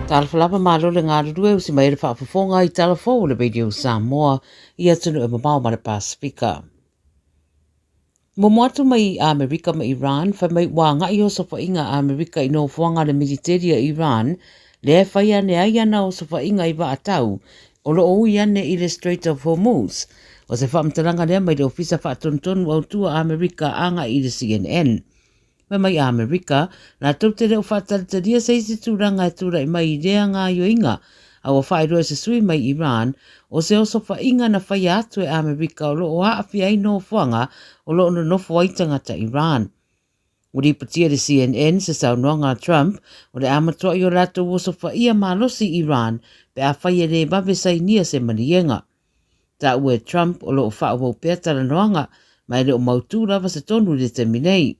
Talofa lava malo le galulue usi mai le faafofoga i tala fou o le Radio Samoa i atunuu e mamao ma le Pasefika. Momo atu mai i Amerika ma Iran, fai mai ua agai osofaiga a Amerika i nofoaga a le militeri a Iran, lea e fai ane ai ana osofaiga i vaatau o lo o ui ane i le Strait of Hormuz. O se faamatalaga lea mai le Ofisa Faatonutonu Autu a Amerika agai i le CNN. Fai mai a Amerika, latou te le o faatalitalia se isi tulaga e tulai mai i lea gaoioiga, a ua faailoa e se sui mai Iran, o se osofaiga na faia atu e Amerika o lo o aafia ai nofoaga o lo o nonofo ai tagata Iran. Ua lipotia e le CNN se saunoaga a Trump o le a matuai o latou osofaia malosi Iran pe afai e le vave sainia se maliega. Taua e Trump o lo o faaauau pea talanoaga, ma e le o mautū lava se tonu i le taimi nei.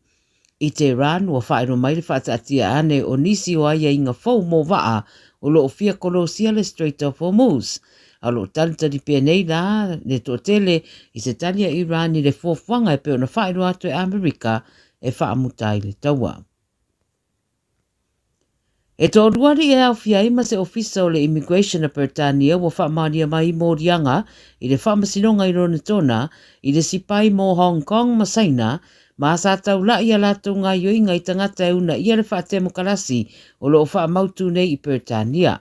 I Tehran, ua faailoa mai le faataatia ane o nisi o aiaiga fou mo vaa o lo o fia kolosia le Strait of Hormuz. A o lo o talitali pea nei la le toatele i se tali a Iran i le fuafuaga e pei ona faailoa atu e Amerika e faamuta ai le taua. E toalua alii e aofia ai ma se Ofisa o le Immigration a Peretania ua faamaonia mai moliaga i le Faamasinoga i Lonetona i le sipai mo Hong Kong ma Saina ma sa taula'i a latou gaoioiga i tagata e uunaia le faatemokarasi o lo o faamautu nei i Peretania.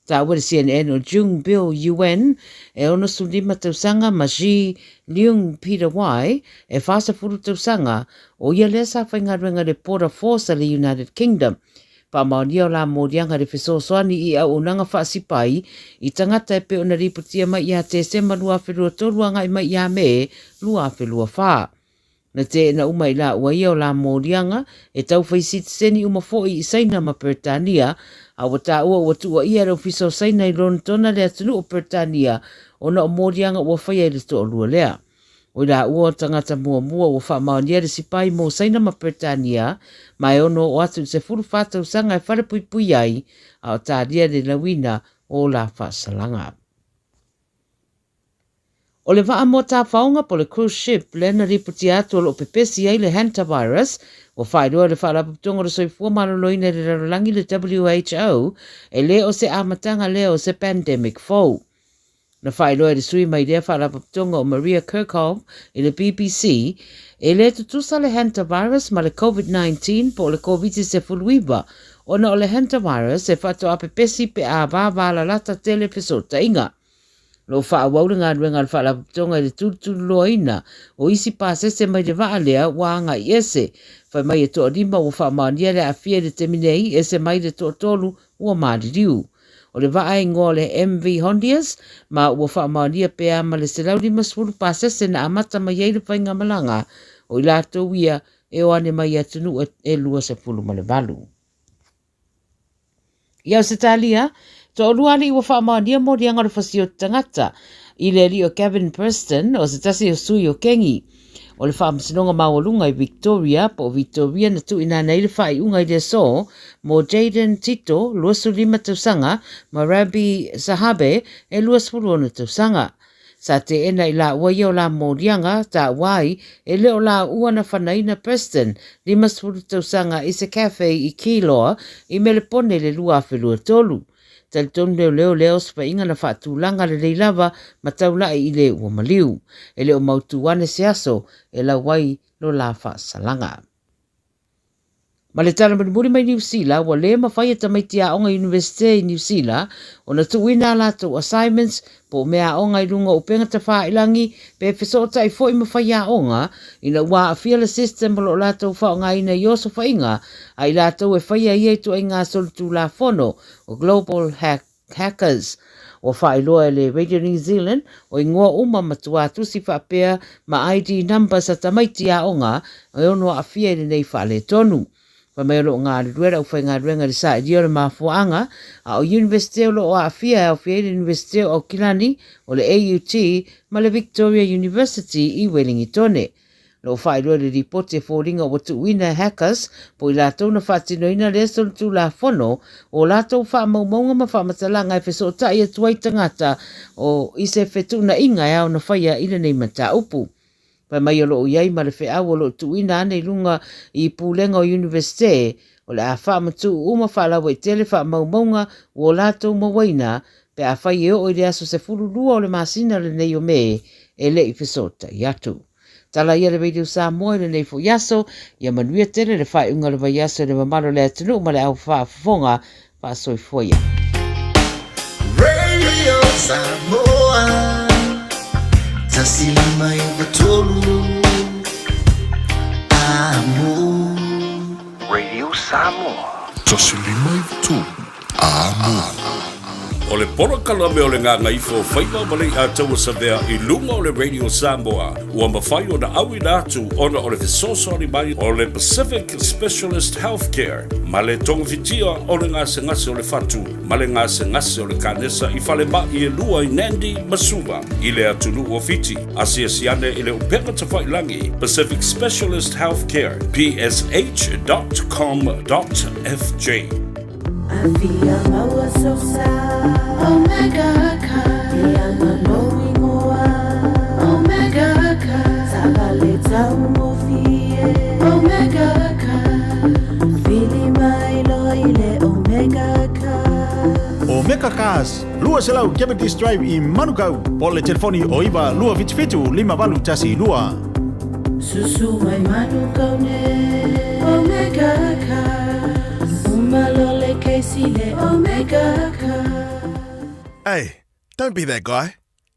Taua le CNN o Jung Bill Yuen e 65 tausaga ma Xi Leung Peter Wai e 40 tausaga, o ia lea sa faigaluega i le Border Force a le United Kingdom. Faamaonia o la moliaga i le fesoasoani i auaunaga faasipai i tagata e pei ona lipotia mai ia Tesema 2023 agai mai ia Me 2024. Na teena uma i laua ia o la moliaga e tau fai sitiseni uma foi i Saina ma Peretania, a ua taua ua tuuaia e le Ofisa o Saina i Lonetona le atunuu o Peretania ona o moliaga ua faia i le toalua lea. O i laua o tagata muamua ua faamaonia le sipai mo Saina ma Peretania, ma e ono oo atu i le 14 tausaga e falepuipui ai, a o talia le lauina o la faasalaga. O le vaa mo tafaoga po o le cruise ship lea na lipotia atu o lo o pepesi ai le hantavirus, ua faailoa e le Faalapotopotoga o le Soifua Maloloina i le Lalolagi le WHO, e le o se amataga lea o se pandemic fou. Na faailoa e le sui mai lea faalapotopotoga o Maria Kerkhove i le BBC, e le tutusa le hantavirus ma le Covid-19 po o le Koviti-19 ona o le hantavirus e faatoa pepesi pe a vavalalata tele fesootaiga. O lo o faaauau le galuega a le Faalapotopotoga i le tulituliloaina o isi pasese mai le vaa lea ua agai ese. Fai mai e toalima ua faamaonia le aafia i le taimi nei, ese mai le toatolu ua maliliu. O le vaa e igoa o le MV Hondius ma ua faamaonia pea ma le 150 pasese na amata mai ai le faigamalaga o i latou ia e o ane mai atunuu e 28. I Ausetalia, toalua alii ua faamaonia moliaga o le fasioti tagata i le alii o Gavin Preston, o se tasi o sui o Kengi o le Faamasinoga Maualuga i Victoria, po o Vitoria na tuuina ane ai le faaiuga i le aso mo Jayden Tito, 25 tausaga, ma Rabi Sahabe, e 26 tausaga. Sa teena i laua ia o la moliaga, taua ai, e le o laua na fanaina Preston, 50 tausaga, i se cafe i Keilor, i Melepone i le 2023. Talitonu leoleo lea osofaiga na faatulaga lelei lava ma taulai i le ua maliu. E le o mautū ane se aso e lau ai lo la faasalaga. Ma le tala mulimuli mai Niu Sila, ua le mafai e tamaiti aoga Iunivesite i Niu Sila ona tuuina a latou assignments po o mea aoga i luga o upega tafailangi pe fesootai foi ma faiaoga ina ua aafia le system o lo o latou faaaogaina i osofaiga a i latou e faia ia ituaiga solitulafono o Global Hack Hackers. Ua faailoa e le Radio New Zealand o ingoa uma ma tuatusi faapea ma ID numbers a tamaiti aoga e ono aafia i lenei faaletonu. Fai mai o lo o galulue le aufaigaluega i le sailia o le mafuaaga, a o Iunivesite o lo o aafia e aofia ai le Iunivesite o Aukilani, o le AUT ma le Victoria University i Welingitone. Lo o faailoa i le lipoti e foliga ua tuuina e hackers po i latou na faatinoina lea solitulafono o latou faamaumauga ma faamatalaga e fesootai atu ai tagata o i se fetuunaiga e ao ona faia i lenei mataupu. Fai mai o lo o i ai ma le feau o lo o tuuina ane i luga i pulega o Iunivesite. O le a faamatuu uma faalauaitele faamaumauga ua latou mauaina pe afai e oo i le aso 12 o le masina lenei o Me e le i fesootai atu. Tala ia le Radio Samoa i lenei foi aso, ia manuia tele le faaiuga o le vaiaso i le mamalu o le atunuu ma le au faafofoga faasoifua ia. Radio Samoa 153 Amo. Radio Samoa. 153 Amo. O le polokalame o le Gagaifo Faiva ma Leiataua Savea i luga o le Radio Samoa ua mafai ona auina atu ona o le fesoasoani mai o le Pacific Specialist Healthcare ma le togafitia o le gasegase o le fatu ma le gasegase o le kanesa i falemai e lua i Nandi ma Suva i le atunuu o Fiti. Asiasi ane i le upega tafailagi Pacific Specialist Healthcare, psh.com.fj. Afia maua sosa Omega Car Ianga lou ingoa Omega Car Taavale taugofie Omega Car Vili mai loa i le Omega Car. Omega Cars, 200 Cavendish Drive i Manukau, po o le telefoni o 9 277 5812. Susu mai Manukau nei Omega Cars Uma loa le kesi le Omega Cars. Hey, don't be that guy.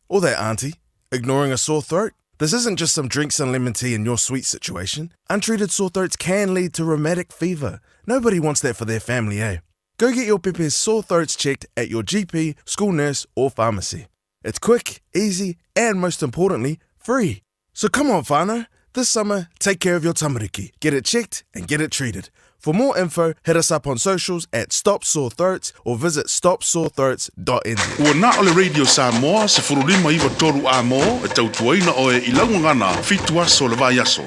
Or that auntie, ignoring a sore throat. This isn't just some drink some lemon tea in your sweet situation. Untreated sore throats can lead to rheumatic fever. Nobody wants that for their family, eh? Go get your pepe's sore throats checked at your GP, school nurse, or pharmacy. It's quick, easy, and most importantly, free. So come on, whānau. This summer, take care of your tamariki. Get it checked and get it treated. For more info, hit us up on socials at Stop Sore Throats or visit stopsorethroats.nz. Ua na o le Radio Samoa 153 Amo e tautuaina oe i lau gagana 7 aso o le vaiaso.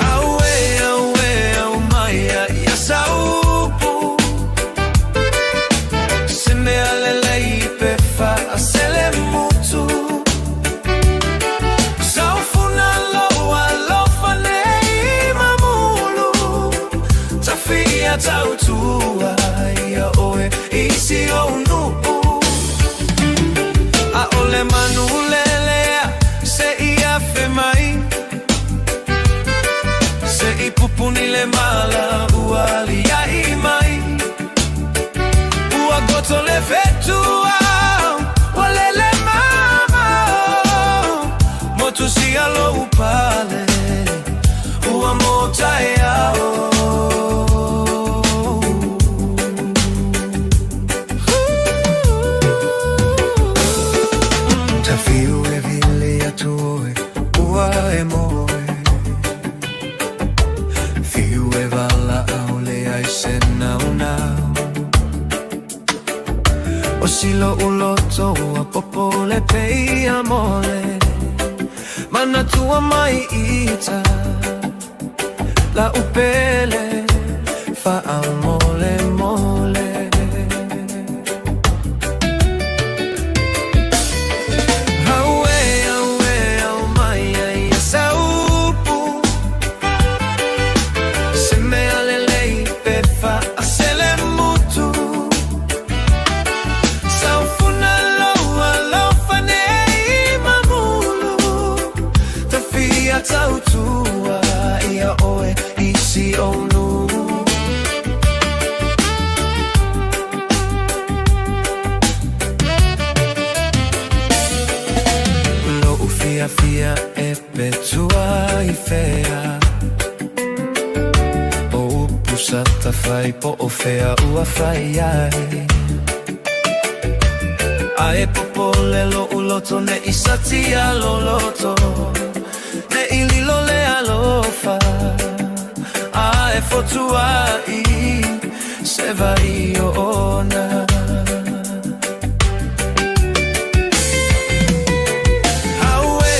Auē, auē, aumai ia saupu Se mea lelei pe faaselemutu Saufuna lou alofa nei mamulu Ta fia tautua ia oe i si ou nuu ʻAʻole manu lelea se i afe mai Se i pupuni le mala ua aliaʻi mai Ua goto le fetuao ua lele mamao Motusia lou pale ua motaeao. Ta fiu e vili atu oe ua e moe Fiu e valaau leai se naunau O si loʻu loto ua popole pei a mole Manatua mai ita La'u pele faamolemole. Auē, auē, aumai ia saupu Se mea lelei pe faaselemutu Saufuna lou alofa nei mamulu Ta fia tautua ia oe i si ou nuu. Loʻu fiafia e petua i fea O upu sa tafai po o fea ua fai ai Ae popole loʻu loto neʻi satia loloto Neʻi lilo le alofa Ae fotuaʻi se vai ona. Auē,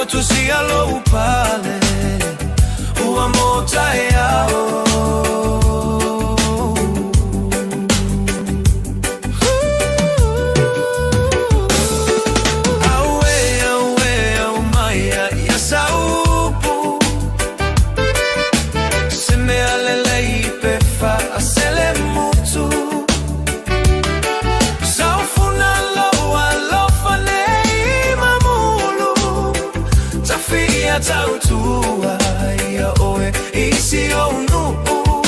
Motu sia lou pale Ua mo tae ao. Aue, aue, au mai a ia saupu. Se mea lelei pe faasele mutu. Saufuna loa lofa nei mamulu. Tafia tautua ia oe isi o nuu.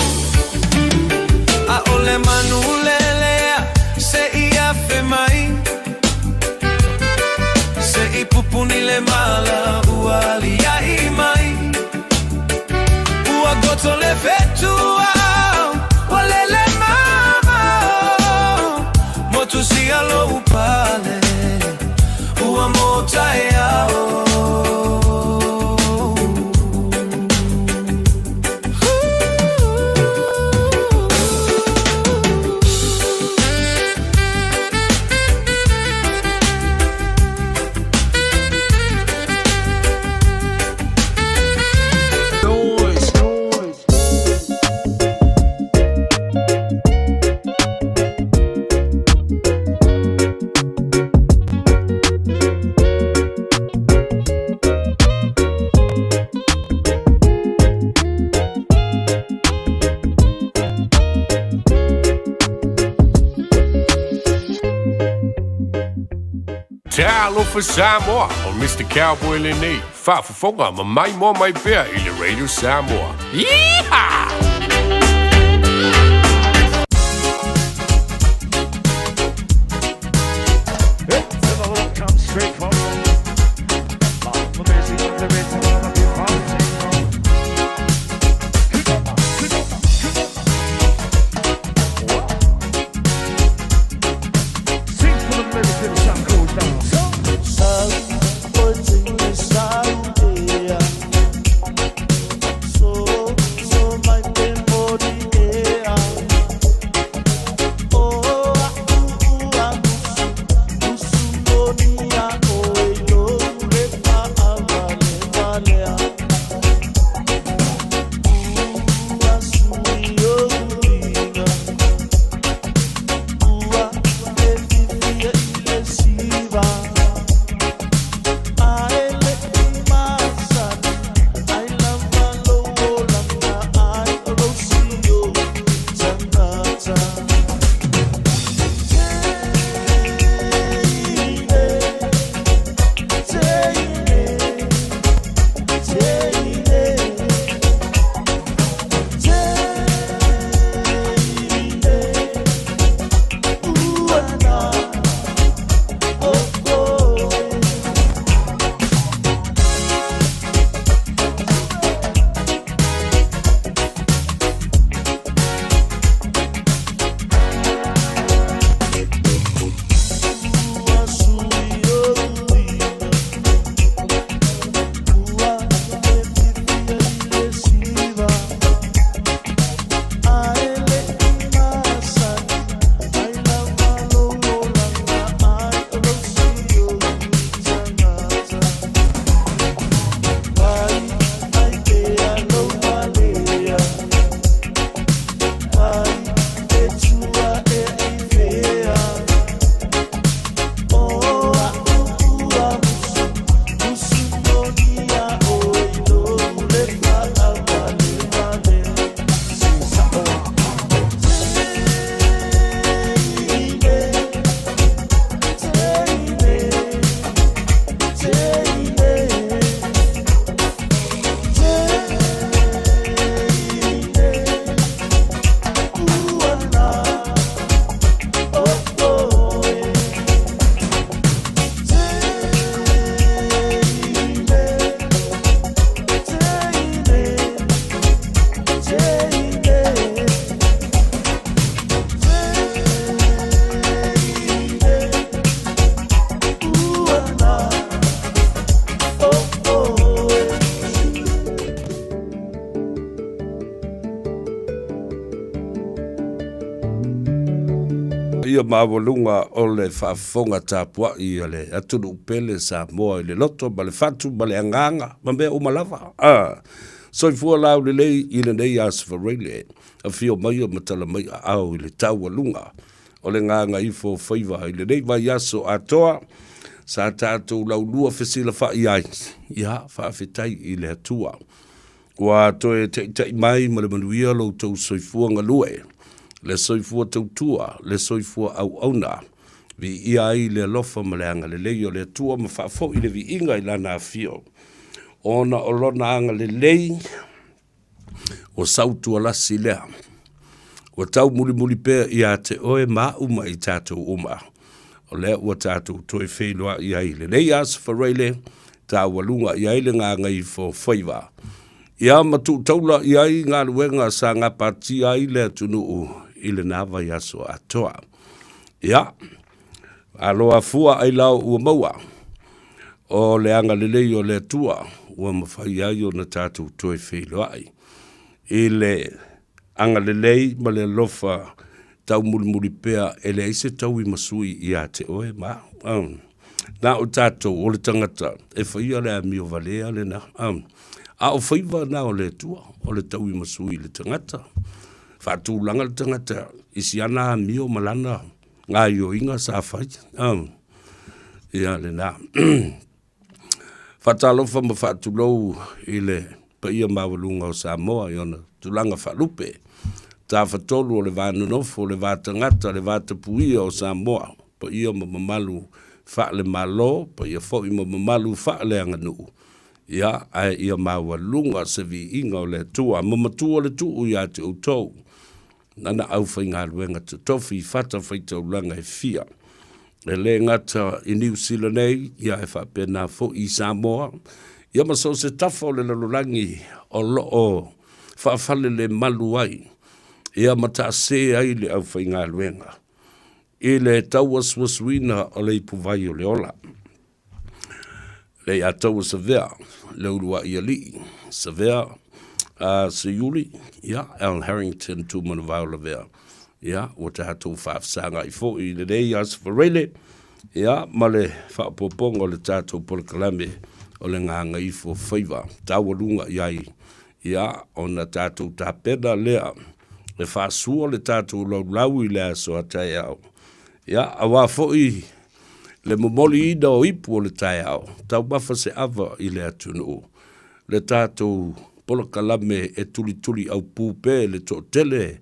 A ole manu lelea se ia fe mai. Se i pupuni le mala ua ali ai mai. Ua goto le fetua ua lele mama. Motu sia lou pale ua mo tae ao. Talofa Samoa, o Mr. Cowboy lenei, faafofoga ma maimoa mai pea i le Radio Samoa. Yeehaw! Straight from paia maualuga o le faafofoga tapuai a le atunuu pele Samoa i le loto ma le fatu ma le agaga ma mea uma lava. A, soifua laulelei i lenei Aso Faraile, afio maia ma tala mai aao i le taualuga o le gagaifo o faiva i lenei vaiaso atoa sa tatou laulua fesilafai ai. Ia, faafetai i le Atua. Ua toe taitai mai ma le manuia lo outou soifua galue, le soifua tautua, le soifua auauna. Viia ai le alofa ma le agalelei o le Atua ma faafoi le viiga i Lana afio, ona o Lona agalelei ua sautualasi lea, ua taumulimuli pea ia te oe ma au ma i tatou uma. O lea ua tatou toe feiloai ai i lenei Aso Faraile, taualuga i ai le gagaifo faiva. Ia ma tuutaula i ai galuega sa gapatia ai le atunuu i lena vaiaso atoa. Ia, alo afua ailao ua maua, o le agalelei o le Atua ua mafai ai ona tatou toe feiloai i le agalelei ma le alofa taumulimuli pea e leai se taui ma sui ia te oe ma au. Na o tatou o le tagata e faia le amio valea lena. A o faiva na o le Atua, o le taui ma sui i le tagata. Faatulaga le tagata i si ana amio ma lana gaoioiga sa fai. Ia lena. Faatalofa ma faatulou i le paia maualuga o Samoa i ona tulaga faalupe, tafatolu o le va nonofo, le va tagata, le va tapuia o Samoa, paia ma mamalu faale-Malo, paia foi ma mamalu faaleaganuu, ia, ae ia maualuga se viiga o le Atua ma matua le tuu ia te outou, Lana aufaigaluega totofi i fatafaitaulaga e fia, e le gata i Niu Sila nei, ia e faapena foi i Samoa, ia ma so o se tafa o le lalolagi o lo o faafalelemalu ai, ia ma taase ai le aufaigaluega i le tauasuasuina o le ipuvai o le ola. Le ia taua Savea, le uluai alii, Savea Seiuli, ia, Al Harrington Tumanavao Lavea. Ia, ua tatou faafesagai foi i lenei Aso Faraile, ia, ma le faaopoopoga o le tatou polokalame o le Gagaifo Faiva. Taualuga i ai, ia, ona tatou tapena lea e faasua le tatou laulau i le aso a taeao. Ia, aua foi le momoliina o ipu o le taeao, taumafa se ava i le atunuu, le tatou polokalame e tulituli aupū pea i le toatele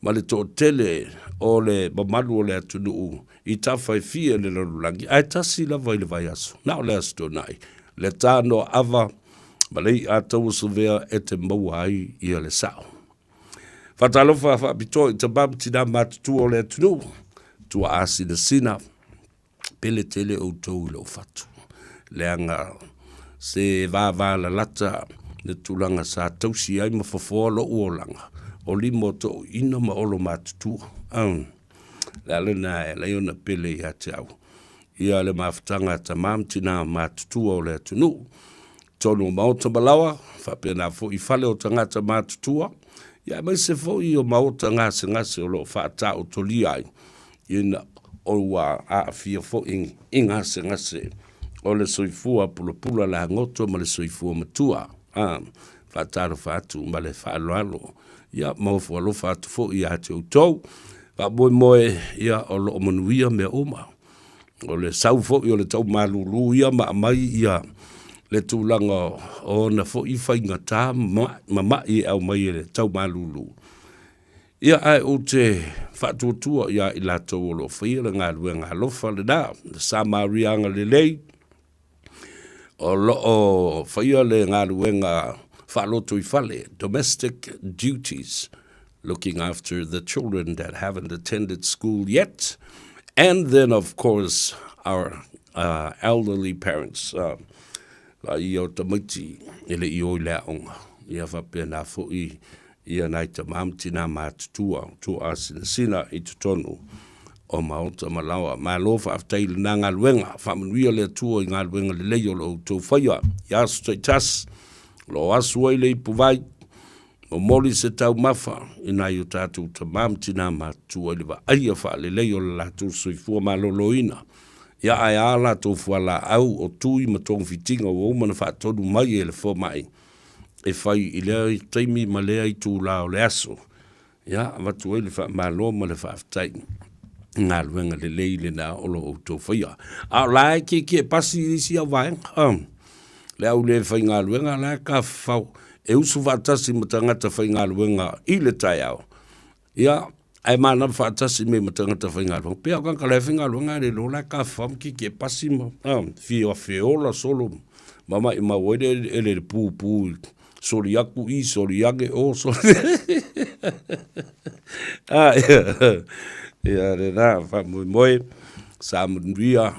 ma le toatele o le mamalu o le atunuu i tafa e fia i le lalolagi, ae tasi lava i le vaiaso, na o le Aso Toonai, le tanoa ava ma le i'a tauasovea e te maua ai ia le sao. Faatalofa faapitoa i tama ma tinā matutua o le atunuu, tuaa sinasina, pele tele outou i lou fatu, leaga se vavalalata le tulaga sa tausi ai ma fofoa lou olaga, o lima o toeaiina ma olo matutua. O le ala lena e ala ai ona pele ia te au ia le mafutaga a tama ma tinā matutua o le atunuu. Totonu o maota ma laoa, faapena foi i fale o tagata matutua, ia aemaise foi o maota gasegase o lo o faataotolia ai ina ua aafia foi i gasegase o le soifua pulapula lagoto ma le soifua matua. A, faatalofa atu ma le faaaloalo, ia ma ofo alofa atu foi ia te outou. Faamoemoe, ia, o lo o manuia mea uma. O le sau foi o le tau malulu ia ma aumai ia le tulaga o ona foi faigata ma mai e aumai e le tau malulu. Ia ae ou te faatuatua ia i latou o lo o faia le galuega alofa lena, le Samaria agalelei, o lo o faia le galuega faalotoifale, domestic duties, looking after the children that haven't attended school yet, and then of course our elderly parents, ia o tamaiti e le i o i le aoga, ia faapena foi ia nai tama ma tinā matutua, tuaasinasina i totonu o maota ma laoa. Malo faafetai i lena galuega, faamanuia le Atua i galuega lelei o lo outou faia i aso taitasi, o lo o asu ai le ipuvai. Momoli se taumafa i nai o tatou tama ma tinā matutua i le vaaia faalelei o le latou soifua maloloina, ia ae a latou fualaau o tui ma togafitiga ua uma ona faatonu mai e le fomai e fai i lea taimi ma lea itula o le aso. Ia, avatu ai le faamalo ma le faafetai i galuega lelei lena o lo outou faia. A o la e kiekie pasi i isi au vaega, le au le faigaluega la e tafafao e usu faatasi ma tagata faigaluega i le taeao, ia, ae manava faatasi mei ma tagata faigaluega. Pei lava o tagata la e faigaluega ae le iloa la e tafafao ma kiekie pasi ma fia feola solo ma maimau ai le eleele i le pupu i soli atu i, soli ane o, soli ia lena faamoemoe sa manuia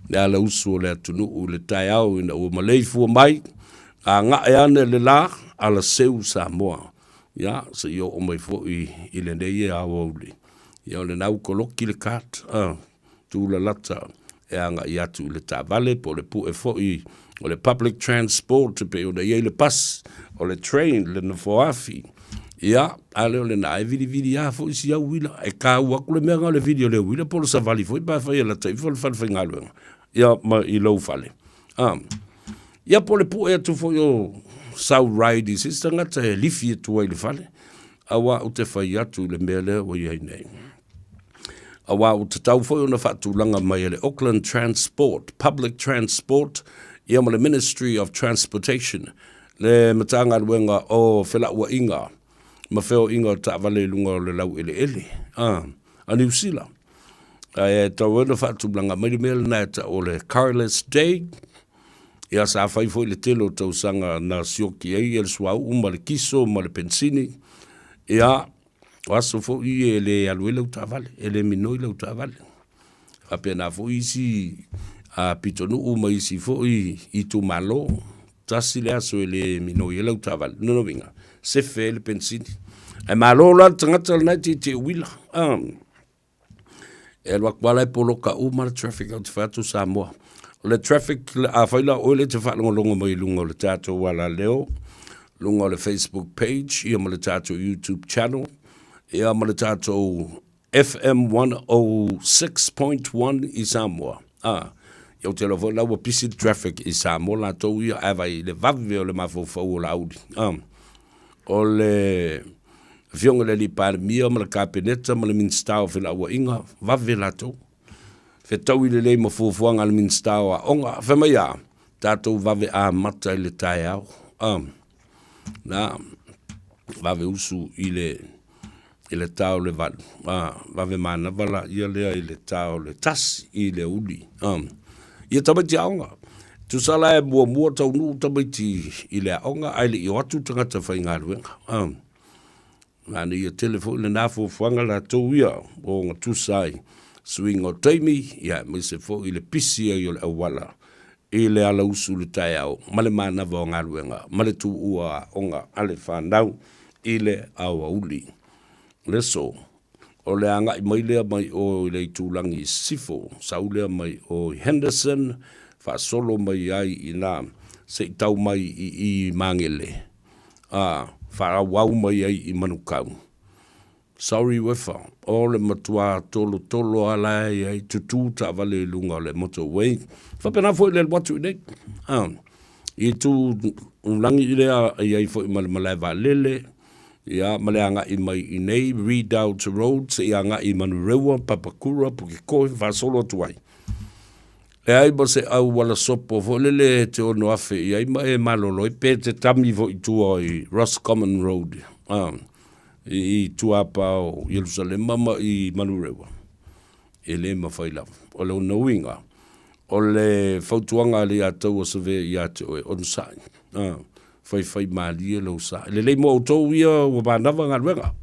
le alausu o le atunuu i le taeao ina ua maleifua mai, gagae ane le la, alaseu Samoa. Ia, se i oo mai foi i lenei aoauli, ia o lena ua koloki le card, tulalata e agai atu i le taavale po o le pue foi o le public transport e pei ona i ai le bus, o le train, le nofoafi, ia, a lea o lena e vilivili lava foi si au uila. E taua atu le mea lena o le vili o le uila po o le savali foi pe afai e lata ifo le falefaigaluega, ia, ma i lou fale. Ia po o le pue atu foi o sau ride i se isi tagata e lifi atu ai i le fale, aua ou te fai atu i le mea lea ua i ai nei. Aua ua tatau foi ona faatulaga mai e le Auckland Transport, Public Transport, ia ma le Ministry of Transportation, le Matagaluega o Felauaiga ma Feoaiga o Taavale i luga o le laueleele a Niu Sila. Ae tatau ai ona faatulaga mai le mea lena e tau o le Carless Day, ia sa fai foi le tele o tausaga na sioki ai le suauu ma le kiso ma le penisini, ia O aso foi ia e le alu ai lau taavale, e le minoi lau taavale. E faapena foi isi pitonuu ma isi foi itumalo, tasi le aso e le minoi ai lau taavale. Lona uiga, sefe ai le penisini. Ae malo la le tagata lena e tietie uila. E alu atu lava la e poloka uma le traffic ou te fai atu Samoa. O le traffic, afai la o oe lea e te faalogologo mai i luga o le tatou alaleo, luga o le Facebook page, ia ma le tatou YouTube channel, ia ma le tatou FM 106.1 i Samoa. Ah, ia ou te iloa foi la ua pisi le traffic i Samoa latou ia, ae vaai i le vave o le mafaufau o Laauli. Ah. O le Afioga i le Alii Palemia ma le Kapeneta ma le Minisita o Felauaiga, vave latou. Fetaui lelei ma fuafuaga a le Minisita o Aoga. Fai mai a, tatou vave amata i le taeao. Na, vave usu i le i le ta o le valu, vave manava laia lea i le ta o le tasi i le uli. Ia tamaiti aoga, tusa la e muamua taunuu tamaiti i le aoga ae le i o atu tagata faigaluega. Manaia tele foi lena fuafuaga latou ia o ogatusa ai suiga o taimi, ia aemaise foi le pisi ai o le auala i le alausu i le taeao ma le manava o galuega ma le tuua aoga a le fanau i le aoauli. O le aso, o le agai mai lea mai o i le itulagi i sisifo, sau lea mai o i Henderson, faasolo mai ai i ina se i tau mai i i Magele, a faaauau mai ai i Manukau. Sorry Wefa, o le matua tolotolo a la e iai tutū taavale i luga o le motorway. Faapena foi le alu atu i nei. Ah, i tū langi i lea e iai foi ma le malae vaalele, ia, ma le agai mai i nei, Redoubt Road, se i agai i Manurewa, Papakura, Pukekohe, faasolo atu ai. Leai ma se auala sopo foi lele e te ono afe i ai ma e malolo ai, pe te tami foi i tua i Roscommon Road. Ah. I tuapa o Ierusalema ma i Manurewa, e le mafai lava. O lona uiga, o le fautuaga a le Ataua Savea ia te oe, onosai, a, faifai malie lou sa. E lelei mo outou ia ua manava galuega,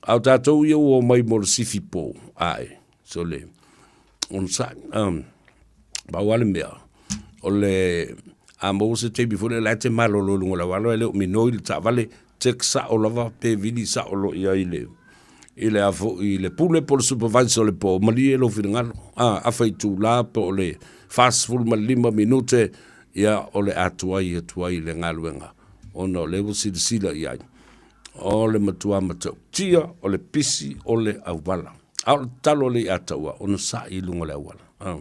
a o tatou ia ua omai mo le sifi po, ae, sole, onosai, a, pau lava le mea, o le, a maua se taimi foi lea la e te malolo i luga o le auala ae le o minoi le taavale, check sao lava pe vili sao loa i ai le i le a foi le pule po o le supervisor o le po, malie lou finagalo, a, afa itula po o le 45 minute, ia, o le a tuai atu ai le galuega, ona o lea ua silasila i ai. O le matua matautia o le pisi o le auala. A o le tatalo a Leiataua, ona sa'i i luga o le auala.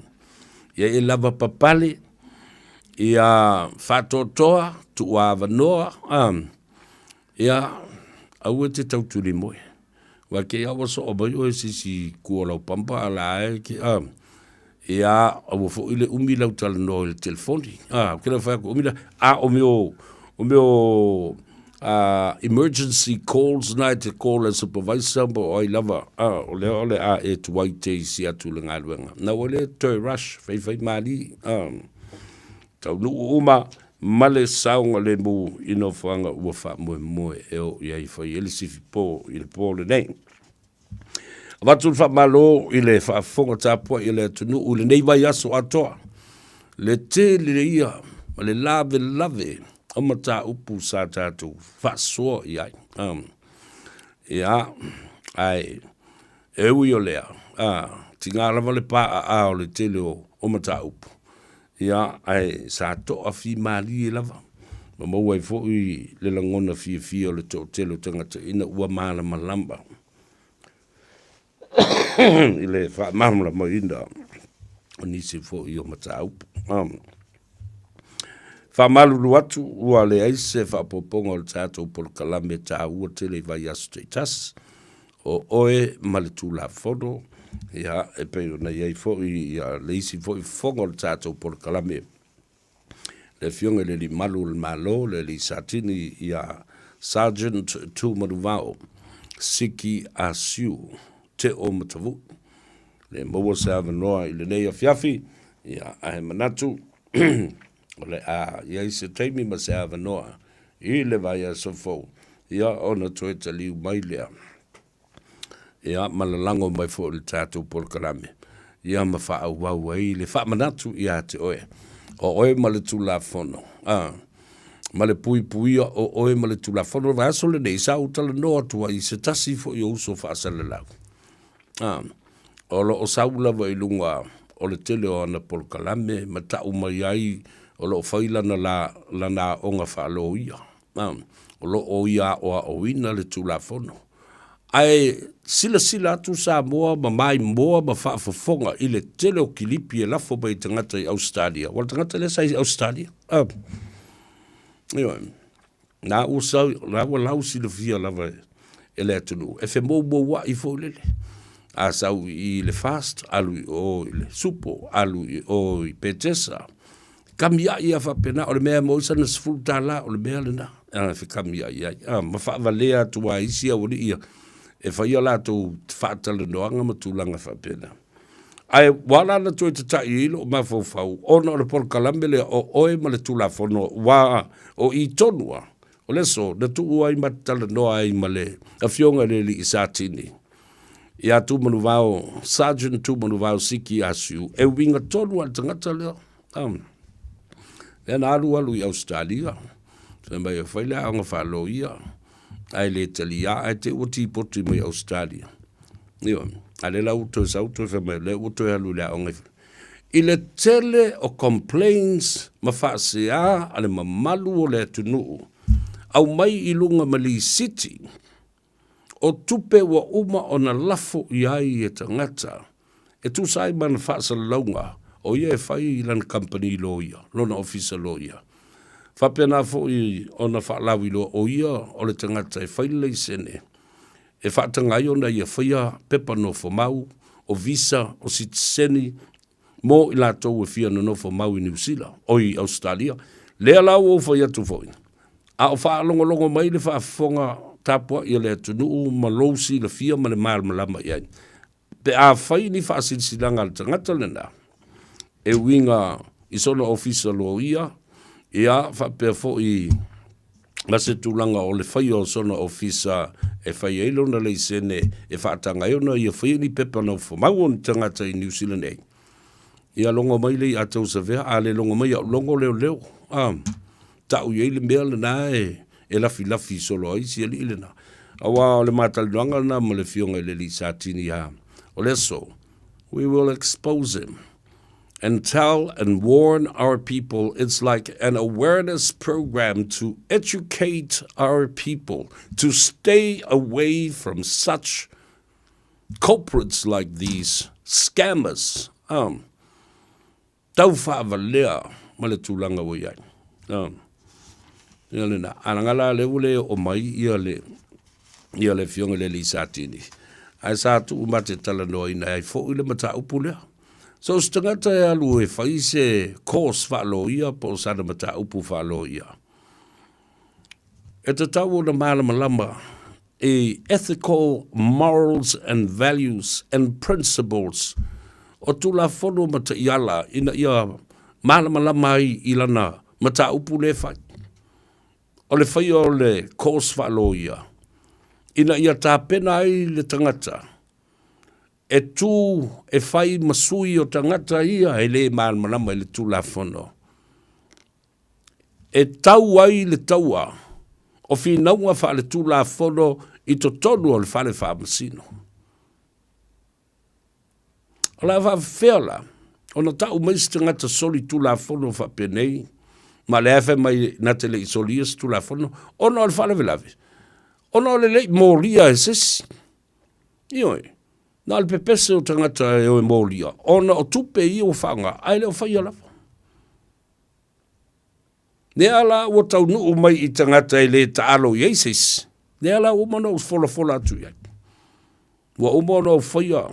Ia e lava papale, ia faatoatoa, tuuavanoa, ia aua e te tautulimoe. Aua te i a ua soo mai oe i se isi itu o lau pampa a la e te, ia, aua foi le umi lau talanoa i le telefoni. Ou te le o fai atu umi la, a o mea o, o mea o emergency calls na e te call e le supervisor po o ai lava, o lea o le a e tuai te isi atu i le galuega. Na ua le toe rush, faifai malie, taunuu uma ma le saogalemu i nofoaga ua faamoemoe e oo i ai e fai ai le sifipo i le po lenei. Avatu le faamalo i le faafofoga tapuai a le atunuu i lenei vaiaso atoa, le tele ia ma le lavelave o mataupu sa tatou faasoa i ai. Ia, ae e ui o lea, tiga lava le paaa o le tele o mataupu, Ia, ae sa toafimalie lava ma maua ai foi le lagona fiafia o le toatele o tagata ina ua malamalama i le faamalamalamaina o nisi foi o mataupu. Faamalulu atu ua leai se faaopoopoga o le tatou polokalame taua tele i vaiaso taitasi, o oe ma le Tulafono, ia, e pei ona i ai foi ia, le isi foi fofoga o le tatou polokalame, le Afioga i le Alii Malu o le Malo, le Alii Satini ia Sergeant Tuumanuvao Siki Asiu Teo Matavui. Le maua se avanoa i lenei afiafi, ia, ae manatu o le a i ai se taimi ma se avanoa i le vaiaso fou, ia ona toe taliu mai lea, ia ma lalago mai foi i le tatou polokalame, ia ma faaauau ai le faamanatu ia te oe, o oe ma le Tulafono, a, ma le puipuia o oe ma le Tulafono. O le vaiaso lenei, sa ou talanoa atu ai i se tasi foi o uso faasalalau, a, o lo o sau lava i luga o le tele o ana polokalame ma tau mai ai o lo o fai lana, la, lana aoga faaloia. A, o lo o ia aoaoina le Tulafono. Ae silasila atu Samoa ma maimoa ma faafofoga i le tele o kilipi e lafo mai i tagata i Ausetalia. Ua le tagata lea sa i Ausetalia. A, ioe. Na ua sau, na ua lau silafia lava e le atunuu, e femoumoua'i foi lele. A sau i i le Fast, alu i o i le Supo, alu i o i Petesa. Kamia'i a faapena, o le mea e maua ai sana $10, o le mea lena e fekamia'i ai. A, ma faavalea atu lava e isi aualii ia e fai a latou faatalanoaga ma tulaga faapena. Ae ua ala ona toe tata'i ai lou mafaufau, ona o le polokalame lea o oe ma le Tulafono, aua o i tonu lava o le aso na tuu ai ma talanoa ai ma le Afioga i le Alii Satini ia Tumanuvao, Sergeant Tumanuvao Siki Asiu, e uiga tonu lava i le tagata lea. Lea na alu alu i Ausetalia, fai mai e fai le aoga faaloia, ae le taliā, ae te i ua tipoti mai Ausetalia. Ioe, a lea la ua toe sau toe fai mai, o lea ua toe alu i le aoga i I le tele o complaints ma faasea a le mamalu o le atunuu, aumai i luga ma lisiti o tupe ua uma ona lafo i ai e tagata e tusa ai ma ana faasalalauga o ia e fai i lana kamupani loia, lona ofisa loia. Faapena foi ona faalauiloa o ia o le tagata e fai le laisene e faataga ai ona ia faia pepa nofomau, o visa, o sitiseni mo i latou e fia nonofo mau i Niu Sila, oi Ausetalia. Lea la ua ou fai atu foi, a o faalogologo mai le faafofoga tapuai a le atunuu ma lou silafia ma le malamalama i ai, pe a fai ni faasilasilaga a le tagata lena e uiga i sona ofisa loia, ia faapea foi ma se tulaga o le faia o sona ofisa e fai ai lona laisene e faataga ai ona ia faia ni pepa nofomau o ni tagata i Niu Sila nei. Ia logo mai le ia tou savea, a le logo mai au logo leoleo. A, tau i ai le mea lena e, e lafilafi solo ai si alii lena. Aua o le matalinoaga lena ma le afioga i le alii Satini a o le aso, we will expose him. and tell and warn our people. It's like an awareness program to educate our people to stay away from such culprits like these scammers. Um, tau faavalea ma le tulaga ua i ai. Um, ia lena, a langa la lea ua le oo mai ia le, ia le Afioga i le Alii Satini, ae sa tuu ma te talanoaina ai foi le mataupu lea. So o se tagata e alu e fai se course faaloia po o sana mataupu faaloia, e tatau ona malamalama i ethical morals and values and principles o Tulafono ma Taiala ina ia malamalama ai i lana mataupu lea e fai. O le faia o le course faaloia ina ia tapena ai le tagata e tū e fai ma sui o tagata ia e le malamalama i le Tulafono. E tau ai le taua o finauga faaletulafono i totonu o le fale faamasino. O le a faafefea la ona tau mai se tagata soli tulafono faapenei, ma lea e fai mai na te le i solia se tulafono, ona o le faalavelave, ona o le le i molia e se isi. Ioe, na o le pepese o tagata e o e molia, ona o tupe ia ua faaaoga, ae le o faia lava. Lea la ua taunuu mai i tagata e le taalo i ai se isi, lea la ua uma ona ou folafola atu i ai. Ua uma ona ou faia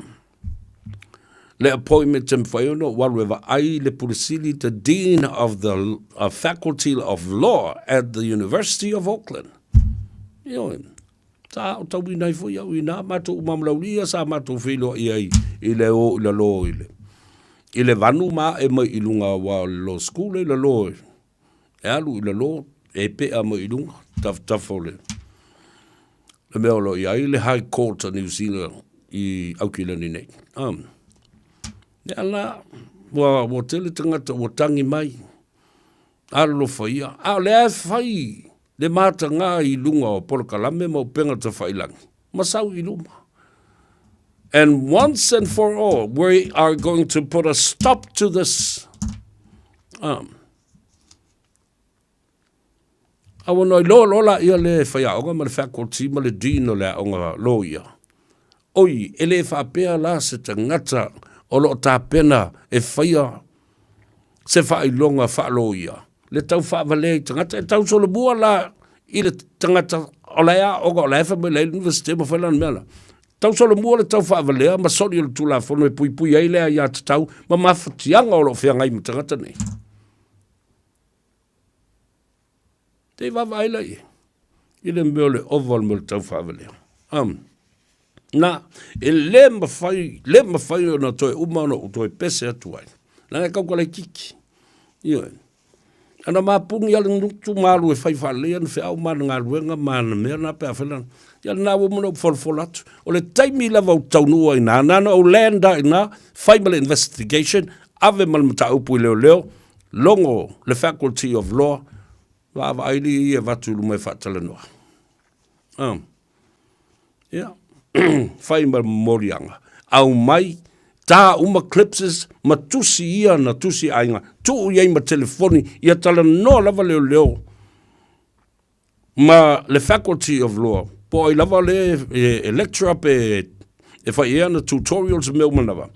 le appointment e mafai ona ou alu e vaai le Pule Sili, the Dean of the Faculty of Law at the University of Auckland. Ioe, sa aotauina ai foi au i nā matou uma ma Laulia sa matou feiloai ai i le o i lalo i le i le vanu ma ae mai i luga aua o le law school e i lalo e alu i lalo e pea mai i luga tafatafa o le le mea o lo o i ai le High Court o New Zealand i Aukilani nei. Um, lea la, ua, ua tele tagata ua tangi mai, Alolofa ia, a o lea e fai le matagā i luga o polokalame ma upega tafailangi, ma sau i luma. And once and for all, we are going to put a stop to this. Um, a ua noi loa loa la ia le faiaoga ma le faculty ma le dean o le aoga loia. Oi, e le faapea la se tagata o lo o tapena e faia se faailoga faaloia, le tau faavalea i tagata, e tau solomua la i le tagata o la e aoga, o la e fai mai la e universite ma fai lana mea la. Tau solomua le tau faavalea ma soli o le Tulafono e puipui ai le aiatatau ma mafatiaga o lo o feagai ma tagata nei. Te i vaavaai la i ai, i le mea o le ova o le mea o le tau faavalea. Um, na, e le mawhai, le mawhai ona toe uma ona ou toe pese atu ai. Langa e kauka laititi. Ioe. Ana mapungi ale nutu malu e whai whaalelei ana wheau ma ana galuega ma ana mea na pe a whai lana. Ia lena ua uma ona ou folafola atu. O le taimi lava ou taunuu ai ina, na ona ou land ai ina, fai ma le investigation, ave ma le mataupu i leoleo, Logo le Faculty of Law, vaavaai li ia avatu i luma e faatalanoa. Um, ia, fai ma momoliaga. Aumai, tā uma clipses ma tusi ia na tusi aiga, tuu i ai ma telefoni, ia talanoa lava leoleo ma le Faculty of Law, po o ai lava le e, e lecturer pe e fai ea na tutorials mea uma lava.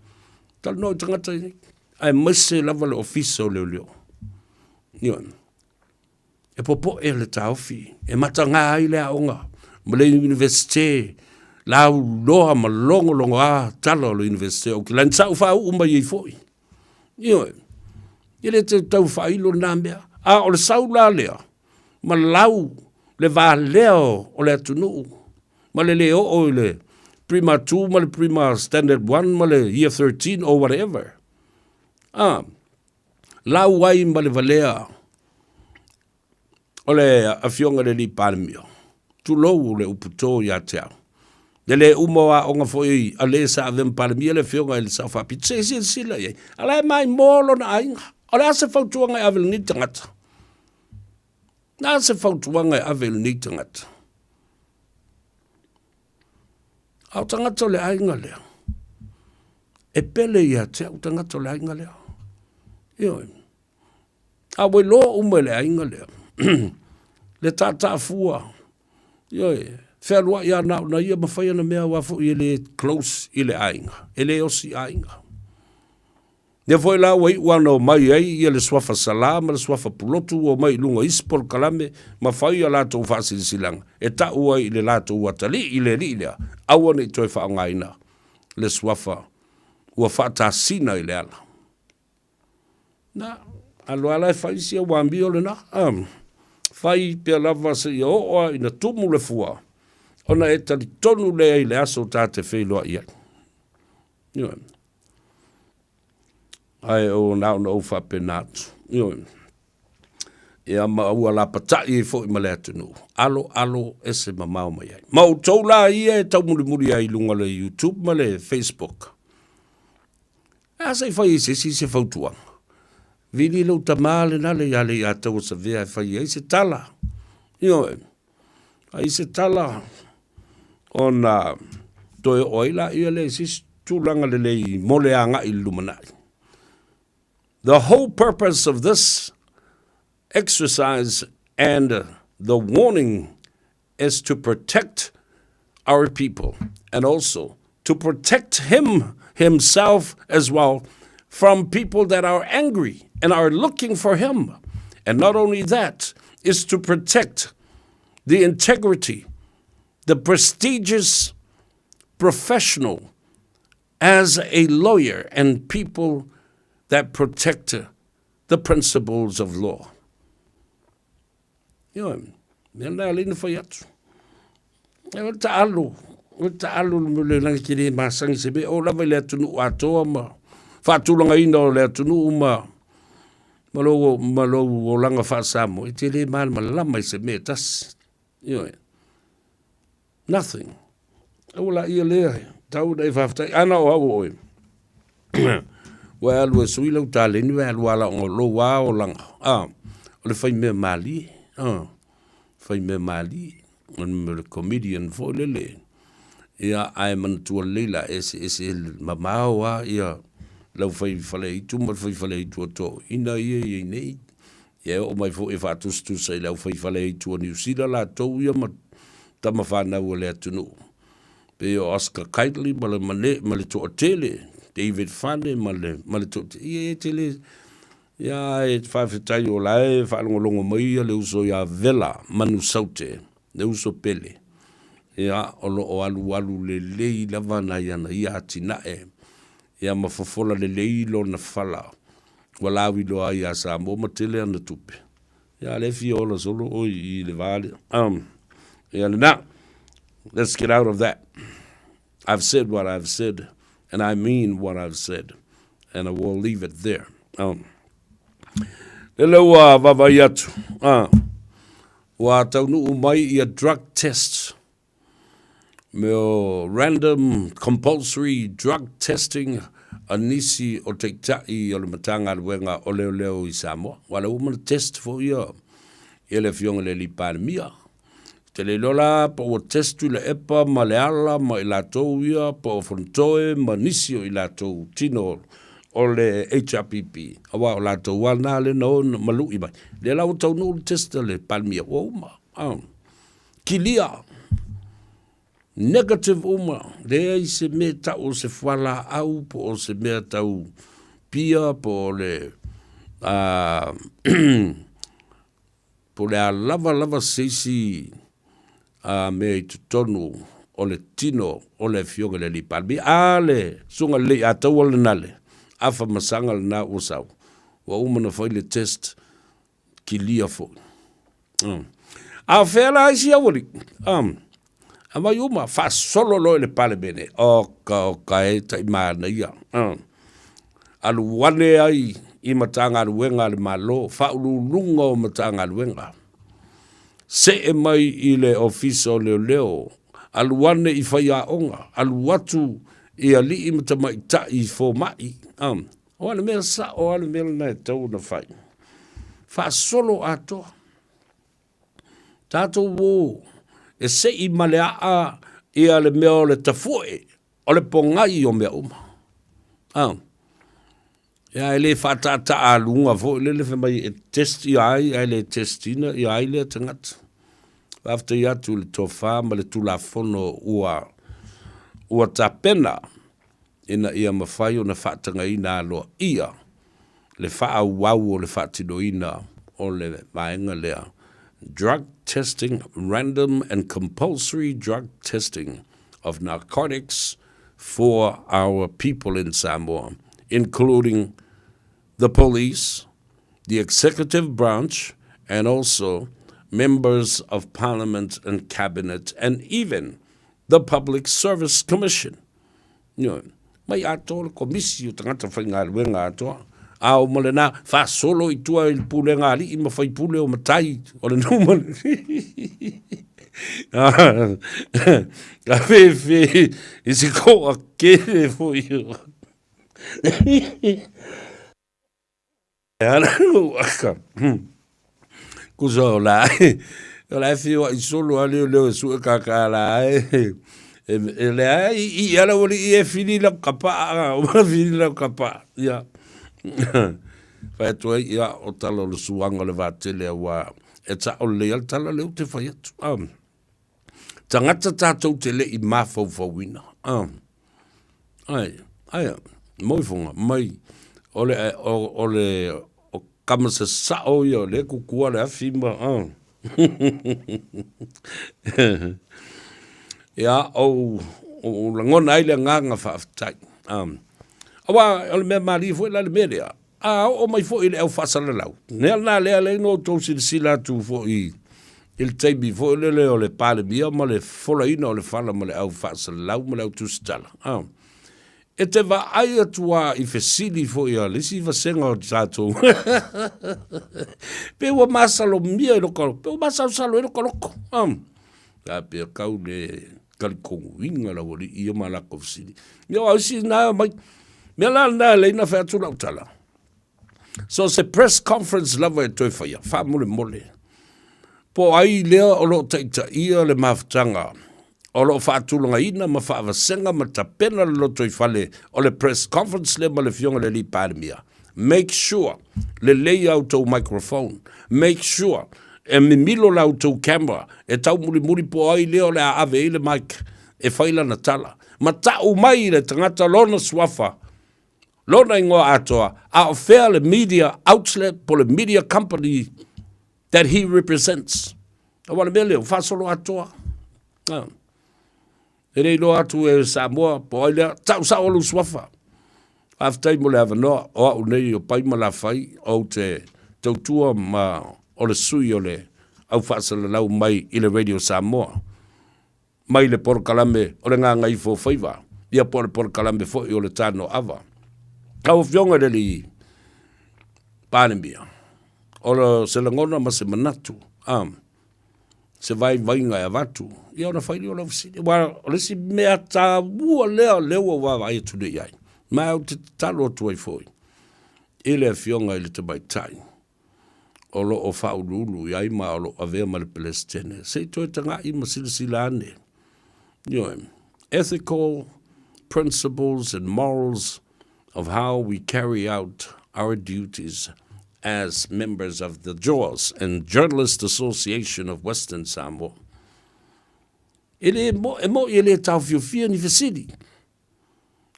Talanoa i tagata i aemaise lava le Ofisa o Leoleo. Ioe. E popoe le taofi, e matagā ai le aoga ma le Universite, lauloa ma logologoā tala o le Universite o Auckland, sa ou faauu mai ai foi. Ioe. E le te tau faailo lena mea. A o le sau la lea, ma lau le valea o le atunuu, ma le le oo i le Prima 2 ma le Prima Standard 1 ma le Year 13 or whatever. Ah, lau ai ma le valea o le Afioga i le Alii Palemia, tulou le upu tō ia te au. Le le uma o aoga foi a le sa avea ma Palemia le Afioga i le Sao Faapito, se i silasila i ai. A la e maimoa lona aiga. O le a se fautuaga e ave i lenei tagata? Na se fautuaga e ave i lenei tagata? A o tagata o le aiga lea, e pele ia te au tagata o le aiga lea. Ioe. A ua iloa uma e le aiga lea le taataafua, ioe, fealuai lava na o na ia ma fai ana mea aua foi e le close i le aiga, e le osi aiga. Lea foi la ua iu lava ona omai ai ia le suafa Salã ma le suafa Pulotu ua omai i luga o isi polokalame ma fai a latou faasilasilaga e tau ai i le latou atalii i le alii lea, aua ne i toe faaaogaina le suafa ua faatasina i le ala. Na, alu lava la e fai si au amio lena, fai pea lava seia oo lava ina tumu le fua, ona e talitonu lea i le aso ta te feiloai ai. Ioe. Ae o na ona ou faapena atu. Ioe. Ia ma ua lapatai ai foi ma le atunuu. Alo, alo, ese mamao mai ai. Ma outou la ia e taumulimuli ai i luga o le YouTube ma le Facebook. A se i fai ai se isi se fautuaga. Vili lou tama lena le ia Leiataua Savea e fai ai se tala. Ioe. Fai se tala ona toe oo ai laia lea i se isi tulaga lelei mo le agai i le lumanai. The whole purpose of this exercise and the warning is to protect our people and also to protect him himself as well from people that are angry and are looking for him. And not only that, is to protect the integrity, the prestigious professional as a lawyer and people that protect the principles of law. Ioe, mea lena e alai na fai atu. E o le taalo, o le taalo le mea o le lagi te le masani se mea, o lava i le atunuu atoa ma faatulagaina o le atunuu ma ma lou, ma lou olaga faa-Samoa, e te le malamalama i se mea e tasi. Ioe. Nothing. Aua laia lea, tau ona e faafetai. Ana o au o oe, ua e alu e sui lau taleni, ua e alu ala o lou lava olaga, a, o le fai mea malie, a, fai mea malie, o le mea o le comedian foi lele. Ia, ae manatua lelei la, e eseese mamao lava ia lau fai faleaitu ma le fai faleaitu a toeaiina ia e i ai nei. Ia e oo mai foi e faatusatusa i le aufaifaleaitu a Niu Sila latou ia ma tama fanau a le atunuu, pei o Oscar Kightley ma le mane ma le toatele, David Fane ma le ma le toatele, ia e tele ia ae faafetai o la e faalogologo mai ia le uso ia Vela Manusaute, le uso pele. Ia o lo o alualu lelei lava nai ana ia atinae ia ma fofola lelei lona fala ua lauiloa ai ia Samoa ma tele ana tupe. Ia a lea e fia ola solo oi i le va lea. Ia lena, let's get out of that. I've said what I've said and I mean what I've said and I will leave it there. Lele ua vaavaai atu, ua taunuu mai ia drug test mea o random compulsory drug testing a nisi o Taitai o le Matagaluega o Leoleo i Samoa. Aua o lea ua uma ona test foi ia ia le Afioga i le Alii Palemia. Ou te le iloa la po ua test Tuilaepa ma Leala ma i latou ia po o Fonotoe ma nisi o i latou tino o le HRPP, aua o latou lava na lea na o ma lui mai. Lea la ua taunuu le test a le Palemia, ua uma. Kilia, negative uma, leai se mea tau o se fualaau po o se mea tau pia po o le po o le a lava lava se isi mea i totonu o le tino o le Afioga i le Alii Palemia. A le Susuga i le Leiataua lena le afa masaga lena ua sau, ua uma ona fai le test kilia foi. A o fea la isi aualii? Aumai uma, faasolo loa i le Palemene. Oka, oka e tai manaia. Alu ane ai i Matagaluega a le Malo, Faauluuluga o Matagaluega. See mai i le Ofisa o Leoleo, alu ane i faiaoga, alu atu i alii ma tamaitai fomai. O a le mea sao lava le mea lena e tatau ona fai. Faasolo atoa. Tatou o e sei ma le aa ia le mea o le tafu'e, o le pogai o mea uma. Ia, e le faataataaluga foi lele fai mai e test ia ai ae le test ina ia ai lea tagata. Faafetai atu i le tofa ma le Tulafono ua ua tapena ina ia mafai ona faatagaina aloaia le faaauau o le faatinoina o le vaega lea, Drug Testing, Random and Compulsory Drug Testing of Narcotics for our people in Samoa, including the police, the executive branch, and also members of parliament and cabinet, and even the Public Service Commission. Ioe. Mai atoa le komisi o tagata faigaluega atoa. A o ma lena, faasolo i tua i le pulega a alii ma faipule o matai o le nuu ma le Ka fefe i se koa kele foi o. Aka. Kusa o la o la e whioaʻi solo a leo leo e sue kākā la e. E le ai i i ala wali i e whiri lau kapaa, o whiri lau kapaa. Ia. Whai atu ai, ia, o tala o le suanga o le vātele a wā. E ta o le al tala leo te whai atu. Tagata tātou te le i māwhauwhauina. Ai, ai, moifonga, mai, o le, o, o le, o kama se sao ia, o le kukua le afi ma, Ia, ou, ou lagona ai le agaga faafetai. Aua, o le mea malie foi la le mea lea, A oo mai foi i le au faasalalau, mea lena lea lea na outou silasila atu foi i le taimi foi lele o le Palemia ma le folaina o le fala ma le au faasalalau ma le au tusitala. A. E te vaai atu lava i fesili foi a le isi vasega o tatou pe ua masalomia i loko, pe ua masalosalo ai loko loko. A. A pea kau le talitonuina lau alii ia ma latou fesili. Ia o isi na mai, mea la lena e leai na fai atu lau tala. So se press conference lava e toe faia, faamolemole. Po o ai lea o lo o taitaia le mafutaga o lo o faatulagaina ma faavasega ma tapena le lotoifale o le press conference lea ma le Afioga i le Alii Palemia. Make sure lelei a outou microphone. Make sure e mimilo la outou camera e taumulimuli po o ai lea o le a ave i ai le mic e fai lana tala. Ma tau mai i le tagata lona suafa, lona ingoa atoa, a o fea le media outlet po o le media company that he represents. Aua o le mea lea, ua faasolo atoa. E le iloa atu e Samoa po o ai lea, tau sao lou suafa. Faafetai mo le avanoa, o au nei o Paima Lafai, ou te tautua ma o le sui o le au faasalalau mai i le Radio Samoa, mai le polokalame o le Gagaifo Faiva, ia po o le polokalame foi o le Tanoava. Lau Afioga i le Alii Palemia, o se lagona ma se manatu, se vaivaiga e avatu, ia ona fai lea o lau fesili. Aua o le isi mea taua lea o lea ua ou vaavaai atu nei i ai, ma ou te tatalo atu ai foi i le Afioga i le Tamaitai o lo o faauluulu i ai ma o lo o avea ma le Peresetene, se i toe tagai ma silasila ane. Ioe, ethical principles and morals of how we carry out our duties as members of the Jaws and Journalist Association of Western Samoa. E le mo, e mo'i e le taofiofia ni fesili.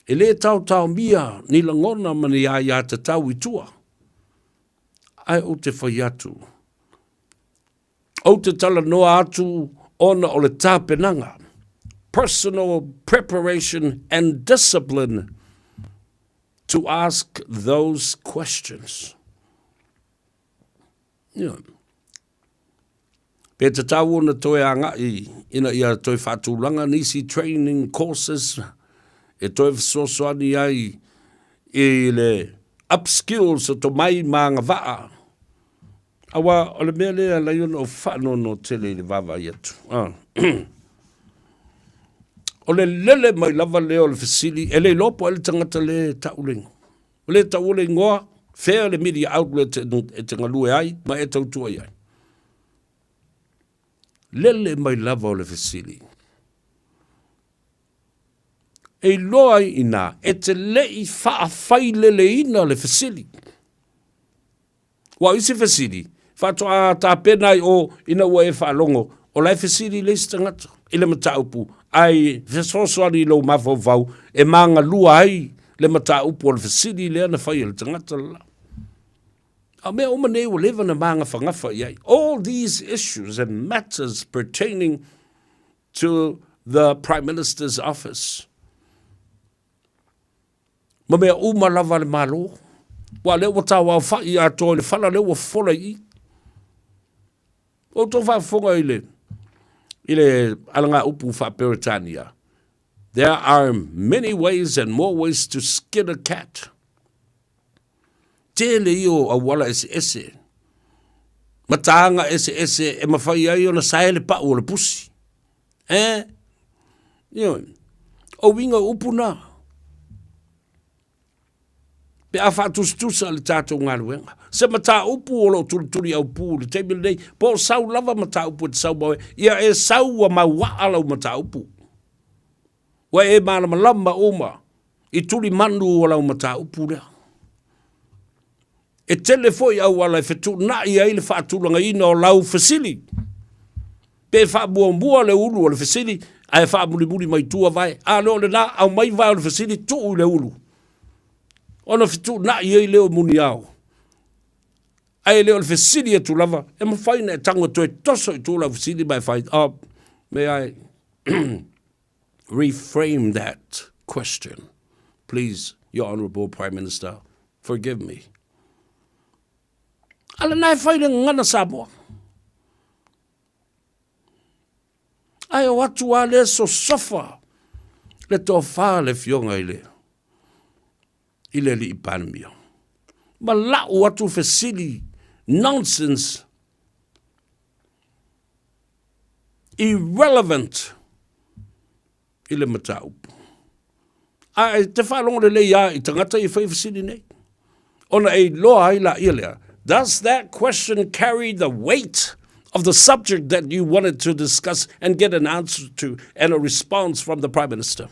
E le taotaomia ni lagona ma ni aiatatau i tua. Ae ou te fai atu, Ou te talanoa atu ona o le tapenaga, personal preparation and discipline to ask those questions. Yeah. Pe tatau ona toe agai ina ia toe faatulaga nisi training courses e toe fesoasoani ai i le upskills o tomai ma agavaa. Aua o le mea lea e ala ai ona ou faanoanoa tele i le vaavaai atu. O le lele mai lava lea o le fesili, e le iloa po o ai le tagata lea e tau le igoa. O lea e taua le igoa, fea le media outlet e te galue ai ma e tautua i ai. Lele mai lava o le fesili. E iloa ai i ina, e te le i faafaileleina le fesili. Aua o isi fesili, faatoa tapena ai o ina ua e faalogo, o la e fesili le isi tagata i le mataupu, ae fesoasoani i lou mafaufau e magalua ai le mataupu o le fesili lea na fai e le tagata le la. A o mea uma nei ua leva ona magafagafa i ai. All these issues and matters pertaining to the Prime Minister's office. Ma mea uma lava a le Malo. Aua o lea ua tauaofa'i atoa i le fala lea ua fofola i i. Ua outou faafofoga i le, i le alagaupu faa-Peretania, There are many ways and more ways to skin a cat. Tele ia o auala eseese, ma tāga eseese e mafai ai ona sae le pa'u o le pusi. Eh? Ioe. O uiga o upu na. Pe a faatusatusa le tatou galuega. Se mataupu o lo o tulituli aupū i le taimi lenei, po o sau lava mataupu e te sau mau ai, ia e sau ua mauaa lau mataupu. Ua e malamalama uma i tulimanu o lau mataupu lea. E tele foi auala e fetuunai ai le faatulagaina o lau fesili. Pe faamuamua le ulu o le fesili ae faamulimuli mai tua vae. A le o lena, aumai vae o le fesili tuu i le ulu. Ona fetuunai ai lea o muniao. Ae le o le fesili atu lava, e mafai ona e tago e toe toso i tua lau fesili ma e fai, oh, may I reframe that question, please, Your Honourable Prime Minister, forgive me. A lena e fai le gagana Samoa. Ae o atu a le sosofa le tofa le fioga i le i le alii Palemia. Ma lau atu fesili nonsense irrelevant i le mataupu. A e te faalogo lelei lava i tagata ia e fai fesili nei, ona e iloa ai laia lea, does that question carry the weight of the subject that you wanted to discuss and get an answer to and a response from the Prime Minister?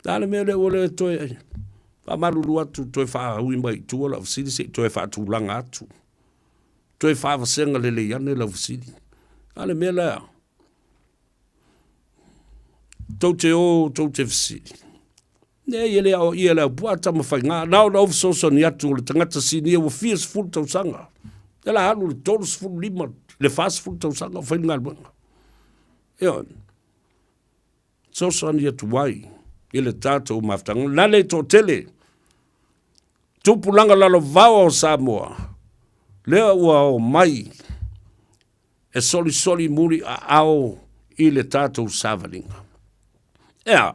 Le a le mea lea ua le toe faamalulu atu, toe faaui mai i tua lau fesili se i toe faatulaga atu. Toe faavasega lelei ane lau fesili. A le mea lea, tou te o, tou te fesili. Nei, e le aoaia e le aupuaa tama faiga. Na ona ou fesoasoani atu o le tagata sinia ua fia sefulu tausaga. E la alu le 35, le 40 tausaga o fai le galuega. Ioe. Fesoasoani atu ai i le tatou mafutaga. Na le toatele tupulaga lalovaoa o Samoa lea ua omai e solisoli muli aao i le tatou savaliga. Ea,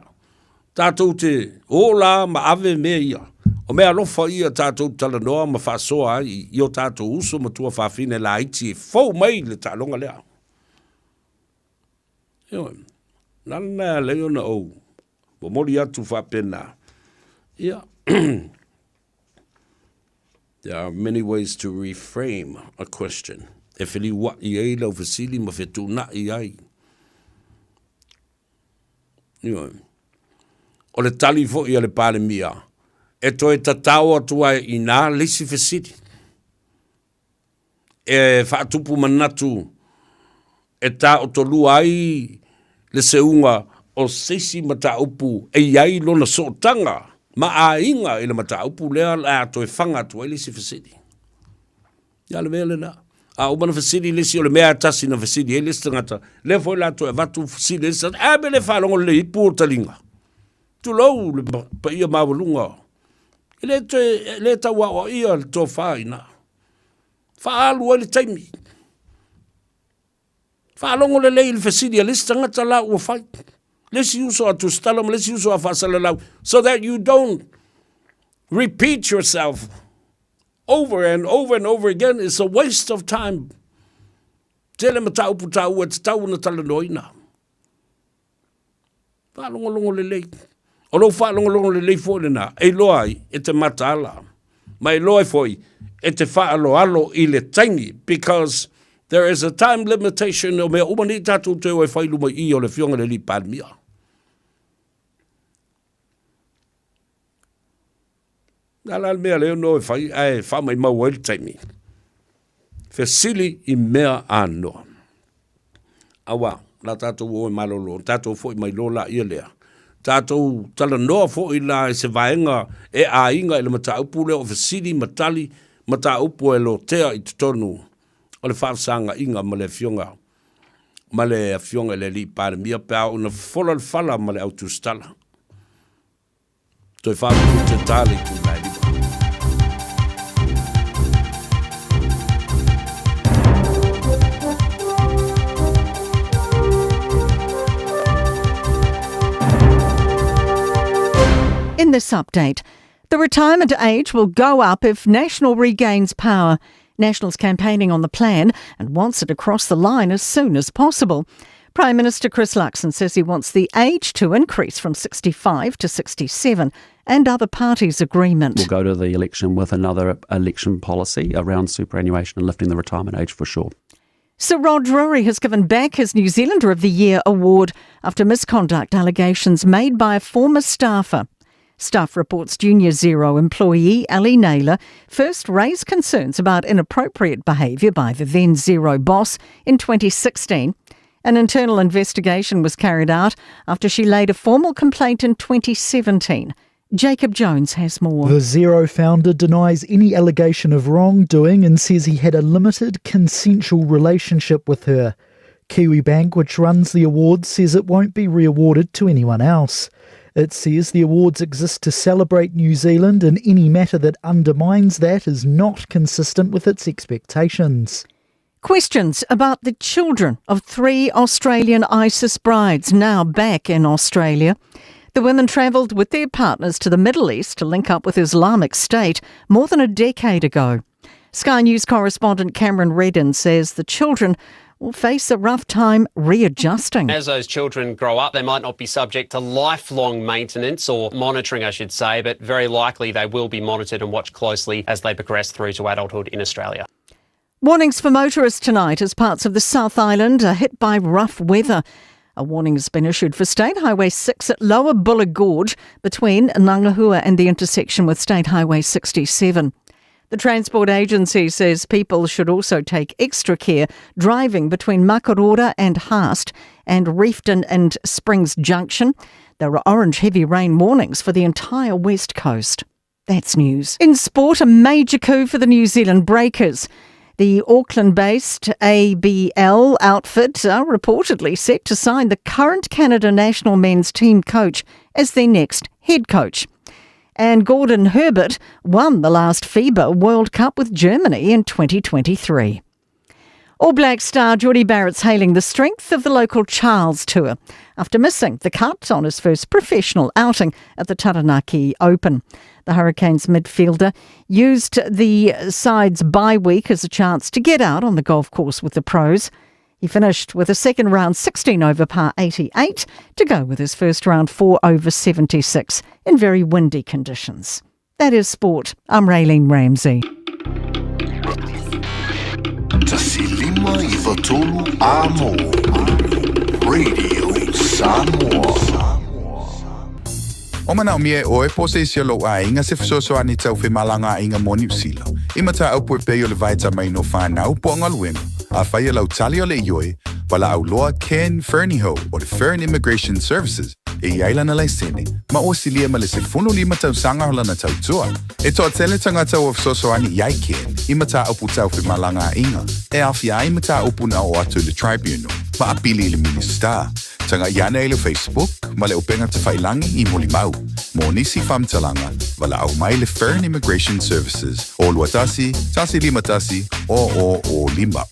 tatou te o la ma ave mea ia, o mea alofa ia tatou te talanoa ma faasoa ai i o tatou uso ma tuafafine laiti e fou mai le taaloga lea. Ioe, o le ala lena e ala ai ona ou momoli atu faapena, ia, there are many ways to reframe a question, e feliuaʻi ai lau fesili ma fetuunaʻi ai. Ioe. O le tali foi a le Palemia, e toe tatao atu ai i ina le isi fesili. e faatupu manatu e taotolua ai le seuga o se isi mataupu e i ai lona sootaga ma aiga i le mataupu lea o le a toe faga atu ai le isi fesili. Ia le mea lena. A uma ona fesili le isi, o le mea lava e tasi na fesili ai le isi tagata, lea foi o le a toe avatu fesili le isi tagata, ae a mea e le faalogo lelei ai pu o taliga? Tulou le paia maualuga, e le toe, e le tau aoaia le tofa i ina. Faaalu ai le taimi. Faalogo lelei i le fesili a le isi tagata la ua fai. Le isi uso a Tusitala ma le isi uso a Faasalalau so that you don't repeat yourself over and over and over again. It's a waste of time. Tele mataupu taua e tatau ona talanoaina. Faalogologo lelei. O lou faalogologo lelei foi lena, e iloa ai e te mataala, ma e iloa ai foi e te faaaloalo i le taimi, because There is a time limitation o mea uma nei tatou toe o e whai luma i o le fionga le li Palemia. Nā la le mea lea no e whai, ae wha mai mau ai le taimi. Fesili i mea anoa. Aua, la tatou o e malolo, tatou foi mai loa laia lea. Tatou talanoa foi la i se vaega e aiga i le mataupu lea o fesili ma tali mataupu e lotea i totonu o le faafesagaiga ma le afioga ma le afioga i le Alii Palemia pe a oo ina fofola le fala ma le au tusitala. Toe whāminute tā le itula e 5. In this update, the retirement age will go up if National regains power. National's campaigning on the plan and wants it across the line as soon as possible. Prime Minister Chris Luxon says he wants the age to increase from 65 to 67 and other parties' agreement. We'll go to the election with another election policy around superannuation and lifting the retirement age for sure. Sir Rod Drury has given back his New Zealander of the Year award after misconduct allegations made by a former staffer. Stuff reports Junior Xero employee Ali Naylor first raised concerns about inappropriate behaviour by the then Xero boss in 2016. An internal investigation was carried out after she laid a formal complaint in 2017. Jacob Jones has more. The Xero founder denies any allegation of wrongdoing and says he had a limited consensual relationship with her. Kiwibank, which runs the awards, says it won't be re-awarded to anyone else. It says the awards exist to celebrate New Zealand and any matter that undermines that is not consistent with its expectations. Questions about the children of 3 Australian ISIS brides now back in Australia. The women travelled with their partners to the Middle East to link up with Islamic State more than a decade ago. Sky News correspondent Cameron Redden says the children will face a rough time readjusting. As those children grow up, they might not be subject to lifelong maintenance or monitoring, I should say, but very likely they will be monitored and watched closely as they progress through to adulthood in Australia. Warnings for motorists tonight as parts of the South Island are hit by rough weather. A warning has been issued for State Highway 6 at Lower Buller Gorge between Ngangahua and the intersection with State Highway 67. The Transport Agency says people should also take extra care driving between Makarora and Haast and Reefton and Springs Junction. There are orange heavy rain warnings for the entire west coast. That's news. In sport, a major coup for the New Zealand Breakers. The Auckland-based ABL outfit are reportedly set to sign the current Canada national men's team coach as their next head coach. And Gordon Herbert won the last FIBA World Cup with Germany in 2023. All Black star Jordie Barrett's hailing the strength of the local Charles Tour after missing the cut on his first professional outing at the Taranaki Open. The Hurricanes midfielder used the side's bye week as a chance to get out on the golf course with the pros. He finished with a second round 16 over par 88 to go with his first round 4 over 76 in very windy conditions. That is sport. I'm Raylene Ramsey. Tasilima i tolu amo. Radio Samoa. O manaomia e ʻoe po o se isi o lou aiga se fesoasoani tau femalagaaiga mo Niu Sila, i mataupu e pei o le vaetamaina o fanau po o galuega, afai e lau tali o le ioe, valaau loa Ken Fernihough o le Fern Immigration Services e i ai lana laisene, ma ua silia ma le 15 tausaga o lana tautua. E toatele tagata ua fesoasoani i ai Ken i mataupu tau femalagaaiga e aofia ai mataupu na oo atu i le Tribunal ma apili i le Minisita. Tagai ane i le Facebook ma le upega tafailangi i Molimau. Mo nisi faamatalaga, valaau mai le Fern Immigration Services o 21 151 0005.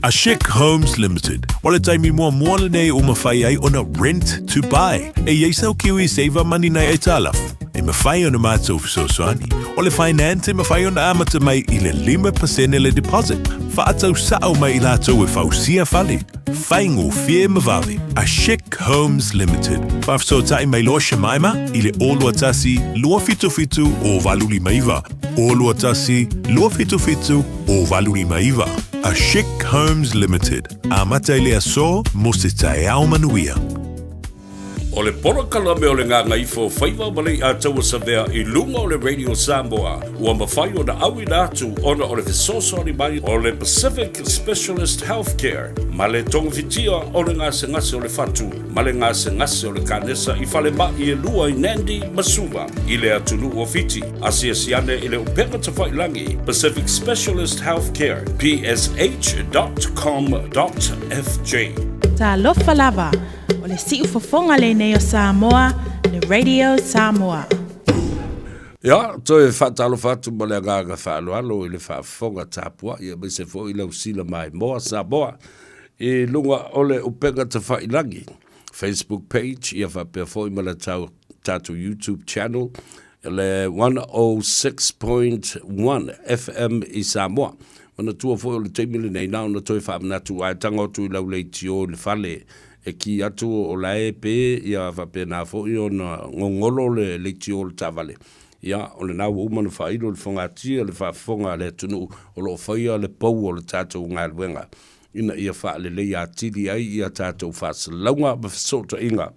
A Chic Homes Limited, o le taimi muamua lenei ua mafai ai ona rent to buy. E i ai sau Kiwi Saver Money nai aitalafu, e mafai ona matou fesoasoani. O le finance e mafai ona amata mai i le 5% le deposit, faatau sao mai i latou e fausia fale. Faigofie ma vave. A Chic Homes Limited. Faafesootai mai loa Shemaima i le 021 277 0859. 021 277 0859. A Chic Homes Limited. Amata i le aso mo se taeao manuia. O le polokalame o le Gagaifo Faiva ma Leiataua Savea i luga o le Radio Samoa ua mafai ona auina atu ona o le fesoasoani mai o le Pacific Specialist Healthcare ma le togafitia o le gasegase o le fatu ma le gasegase o le kanesa i falemai e lua i Nandi ma Suva i le atunuu o Fiti. Asiasi ane i le upega tafailagi Pacific Specialist Healthcare, psh.com.fj. Talofa lava, o le siufofoga lenei o Samoa, le Radio Samoa. Ia, toe faatalofa atu ma le agaga faaaloalo i le faafofoga tapuai aemaise foi lau sila maimoa Samoa i luga o le upega tafailagi, Facebook page, ia faapea foi ma le tatou YouTube channel, le 106.1 FM i Samoa. Manatua foi o le taimi lenei, na ona toe faamanatu ae tago atu i lau leitio i le fale e ki atu o la e pe ia faapena foi ona gogolo le leitio o le taavale. Ia, o lena ua uma ona faailo le fogatia le faafofoga a le atunuu o lo o faia le pou o le tatou galuega ina ia faaleleia atili ai ia tatou faasalalauga ma fesootaiga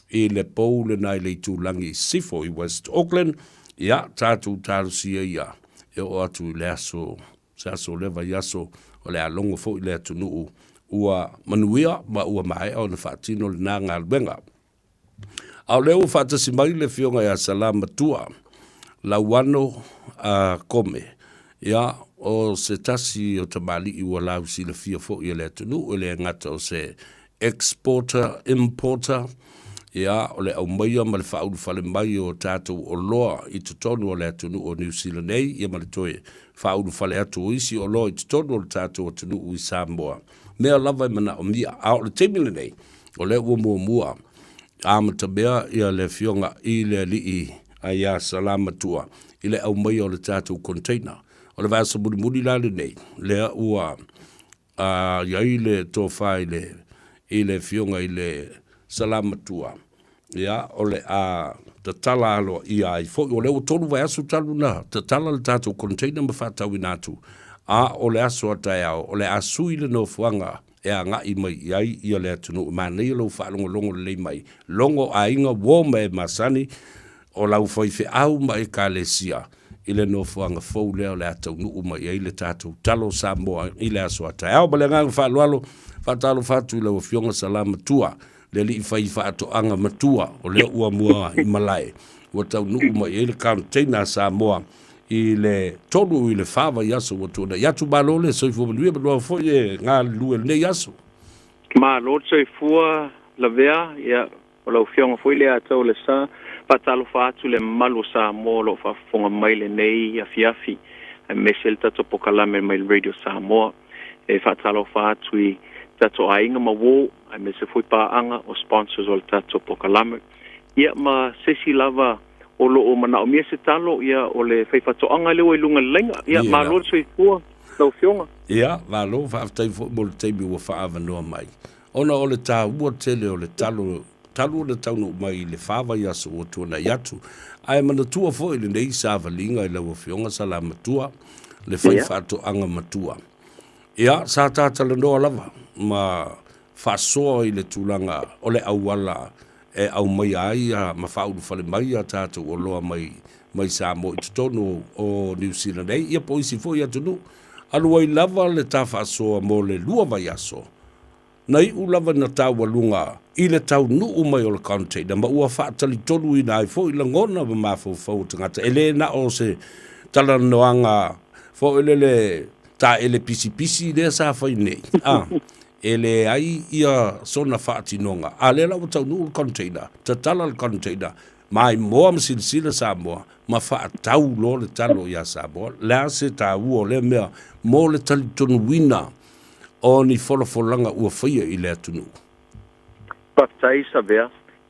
i le pou lena i le itulagi i Sisifo i West Auckland. Ia, tatou talosia ia e oo atu i le aso se aso o lea vaiaso o le a logo foi le atunuu ua manuia ma ua maea ona faatino lena galuega. A o lea ua faatasi mai le Afioga ia Salamatua Lauano a Kome, ia, o se tasi o tamalii ua lausilafia foi e le atunuu, e le gata o se exporter, importer, ia, o le aumaia ma le faaulufale mai o tatou oloa i totonu o le atunuu o Niu Sila nei, ia ma le toe faaulufale atu o isi oloa i totonu o le tatou atunuu i Samoa. Mea lava e manaomia. A o le taimi lenei, o lea ua muamua amatamea ia le Afioga i le Alii a ia Salamatua i le aumaia o le tatou container. O le vaiaso mulimuli la lenei, lea ua a i ai le tofa i le i le Afioga i le Salamatua, ia, o le a tatala aloaia ai foi. O lea ua tolu vaiaso talu na tatala le tatou container ma faatauina atu, a o le aso a taeao, o le a sui le nofoaga e agai mai i ai ia le atunuu. E manaia lou faalogologo lelei mai, logo aiga, uo ma e masani, o lau faifeau ma Ekalesia i le nofoaga fou lea o le a taunuu mai ai le tatou talo Samoa i le aso a taeao. Ma le agaga faaaloalo, faatalofa atu i lau Afioga Salamatua, le alii fai faatoaga matua o lea ua mua i malae, ua taunuu mai ai le container a Samoa i le 3 i le 4 vaiaso ua tuanai atu. Malo le soifua manuia, manoa foi e galulue lenei aso. Malo le soifua lavea, ia O lau Afioga foi lea Tau le Sa, faatalofa atu le mamalu o Samoa o lo o faafofoga mai lenei afiafi, aemaise le tatou pokalame mai le Radio Samoa. E faatalofa atu i tatou aiga ma uo, aemaise foi paaga o sponsors o le tatou pokalame. Ia ma se isi lava o lo o manaomia se talo, ia o le faifaatoaga lea ua i luga i le laina. Ia, malo le soifua lau Afioga. Ia, malo, faafetai foi mo le taimi ua faaavanoa mai. Ona o le taua tele o le talo, talu ona taunuu mai i le fa vaiaso ua tuanai atu. Ae manatua foi lenei savaliga i lau Afioga Salamatua, le faifaatoaga matua. Ia, sa ta talanoa lava ma faasoa i le tulaga o le auala e aumaia ai ma faaulufale mai a tatou oloa mai mai Samoa i totonu o Niu Sila nei, ia po o isi foi atunuu. Alu ai lava le ta faasoa mo le lua vaiaso, na iu lava ina taualuga i le taunuu mai o le container ma ua faatalitonuina ai foi lagona ma mafaufau o tagata. E le na o se talanoaga foi lele taele pisipisi lea sa fai nei, a, e leai ia sona faatinoga. A lea la ua taunuu le container, tatala le container, Maimoa ma silasila Samoa ma faatau loa le talo iā Samoa. Le a se taua o lea mea mo le talitonuina o ni folafolaga ua faia i le atunuu? Faafetai Savea.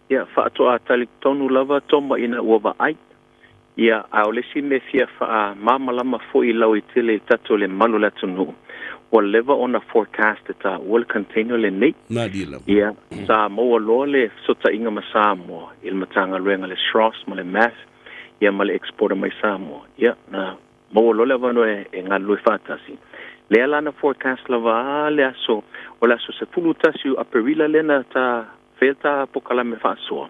Ia, faatoa talitonu lava Toma ina ua vaai. Ia, a o le isi mea fia faamalamalama foi lauitele i tatou le malu o le atunuu, Ua leva ona forecast e taua le container lenei. Malie lava. Ia, sa maua loa le fesootaiga ma Samoa i le Matagaluega a le SROS ma le MAF, ia ma le exporter mai Samoa. Ia, na maua loa le avanoa e galulue faatasi. Lea la na forecast lava a le aso, o le aso 11 o Aperila lea na ta faia le ta pokalame faasoa,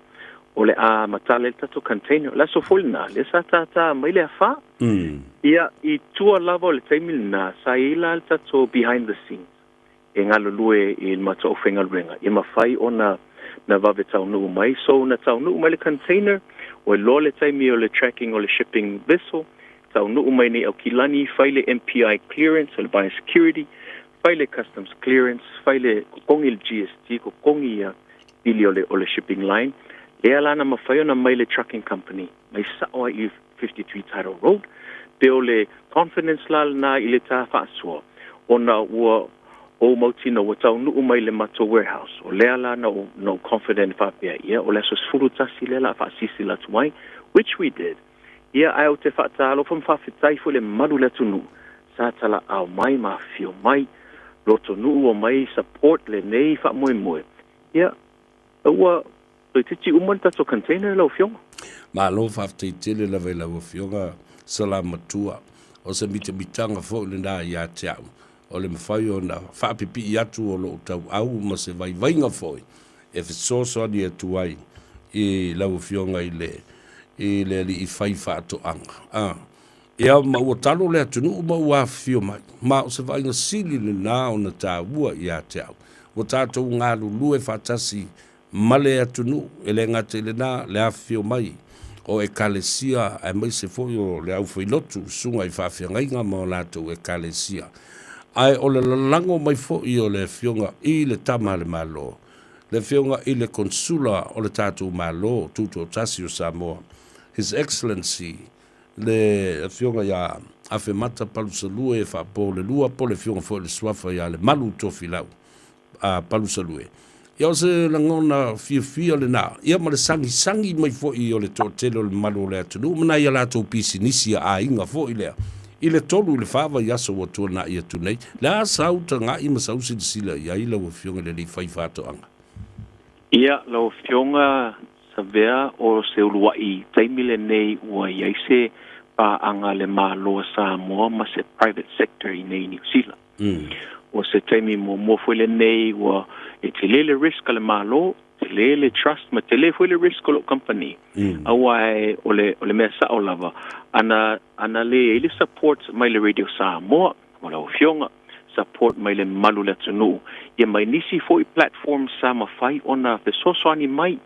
o le a matala ai le tatou container. O le aso foi lena, lea sa tātā mai le afa. Ia, i tua lava o le taimi lena, sa i ai la le tatou behind the scenes e galulue i le matou aufaigaluega ia mafai ona na vave taunuu mai. So, na taunuu mai le container, ua iloa le taimi o le tracking o le shipping vessel, taunuu mai nei Aukilani, fai le MPI clearance o le biosecurity, fai le customs clearance, fai le totogi le GST, totogi ia pili o le, o le shipping line. Lea la na mafai ona mai le trucking company mai sao ai i 53 Title Road, pe o le confidence la lena i le ta faasoa, ona ua ou mautinoa ua taunuu mai le matou warehouse. O lea la na ou, na ou confident faapea, ia, o le aso 11 lea la a faasilasila atu ai, which we did. Ia, ae ou te faatalofa ma faafetai foi i le mamalu o le atunuu sa talaau mai ma afifio mai, lotonuu omai support lenei faamoemoe. Ia, ua toeitiiti uma le tatou container lau Afioga. Malo faafetai tele lava i lau Afioga Salamatua. O se mitamitaga foi lena ia te au, o le mafai ona faapipii atu o lou tauau ma se vaivaiga foi e fesoasoani atu ai i lau Afioga i le i le alii faifaatoaga. A. Ia, ma ua talo le atunuu ma ua afifio mai. Ma o se vaaiga sili lena ona taua ia te au. Ua tatou galulue faatasi ma le atunuu, e le gata i lena, le afifio mai o Ekalesia aemaise foi o le aufailotu, susuga i faafeagaiga ma o latou Ekalesia. Ae o le lalago mai foi o le Afioga i le Tama a le Malo, le Afioga i le Konsula o le tatou Malo Tutoatasi o Samoa, His Excellency, le Afioga ia Afemata Palusalue Faapolelua po o le Afioga foi i le Suafa ia Lemalu Tofilau a Palusalue. Ia o se lagona fiafia lena, ia ma le sagisagi mai foi o le toatele o le mamalu o le atunuu ma nai a latou pisinisi a aiga foi lea i le 3 i le 4 vaiaso ua tuanai atu nei. Le a sau taga'i ma sau silasila i ai lau Afioga i le alii faifaatoaga? Ia, lau Afioga Savea, o se ulua'i taimi lenei ua i ai se paaga a le Malo o Samoa ma se private sector i nei Niu Sila. O se taimi muamua foi lenei ua e tele le risk a le Malo, tele le trust ma tele foi le risk o lou kamupani. Aua o le, o le mea sao lava, ana, ana le i ai le support mai le Radio Samoa, ma lau Afioga, support mai le mamalu o le atunuu, ia mai nisi foi platforms sa mafai ona fesoasoani mai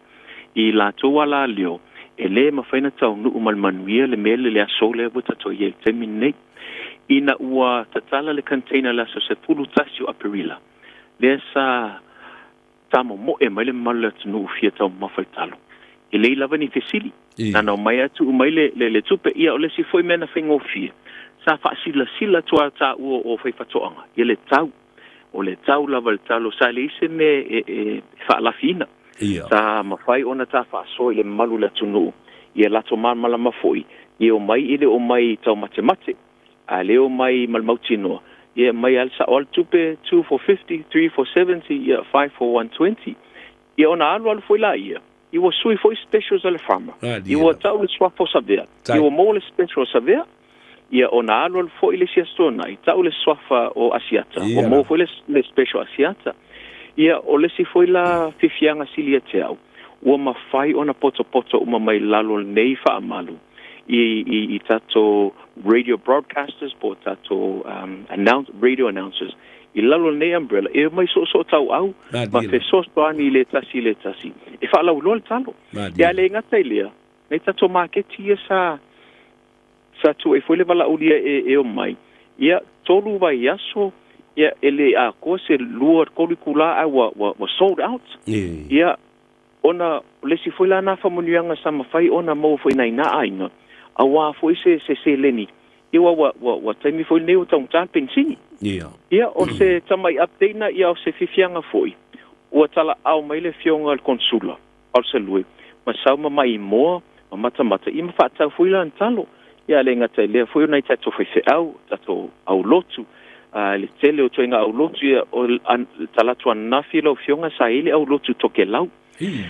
i latou alaleo e le mafai ona taunuu ma le manuia le mea le aso lea ua tatou i ai i le taimi lenei. Ina ua tatala le container i le aso 11 o Aperila, lea sa tamomoe mai le mamalu o le atunuu fia taumamafa i le talo. E lei lava ni fesili. Na ona omai lava tuu mai le, le, le tupe. Ia, o le isi foi mea na faigofie, sa faasilasila atu lava taua o faifaatoaga ia le tau. O le tau lava i le talo, sa leai se mea e, e, e faalafiina. Ia. Sa mafai ona ta faasoa i le mamalu o le atunuu, ia latou malamalama foi, ia omai i le omai taumatemate, a le omai ma le mautinoa, ia mai lava le sao lava le tupe, 2 for 50, 3 for 70, ia 5 for 120. Ia ona alualu foi laia, ia ua sui foi specials a le farmer. Ia ua tau le suafa o Savea, ia ua maua le special o Savea, ia ona alualu foi le isi aso tuanai, tau le suafa o Asiata, ua maua foi le, le special Asiata. Ia o le isi foi la fiafiaga sili ia te au, ua mafai ona potopoto uma mai lalo o lenei faamalu i, i, i tatou radio broadcasters po o tatou um, announce, radio announcers i lalo o lenei umbrella e omai soosootauau ma fesoasoani i le tasi i le tasi e faalauiloa le talo. Ia a le gata i lea, nai tatou maketi ia sa sa tuu ai foi le valaaulia e, e omai, ia tolu vaiaso ia e le atoa se lua tolu itula ae ua, ua, ua sold out. Ia ona o le isi foi la na faamanuiaga sa mafai ona maua foi nai nā aiga, auā foi se, se seleni Ia ua, ua, ua, ua taimi foi lenei ua taugata le penisini. Ia. Ia, o se tamai update na, ia o se fiafiaga foi, ua talaau mai le afioga i le Konsula, Palusalue, ma sau ma maimoa, ma matamata, ia ma faatau foi lana talo. Ia, a le gata i lea foi o nai tatou faifeau, tatou aulotu, le tele o ituaiga aulotu, ia, o le talaatu ananafi lau Afioga sa i ai le aulotu Tokelau,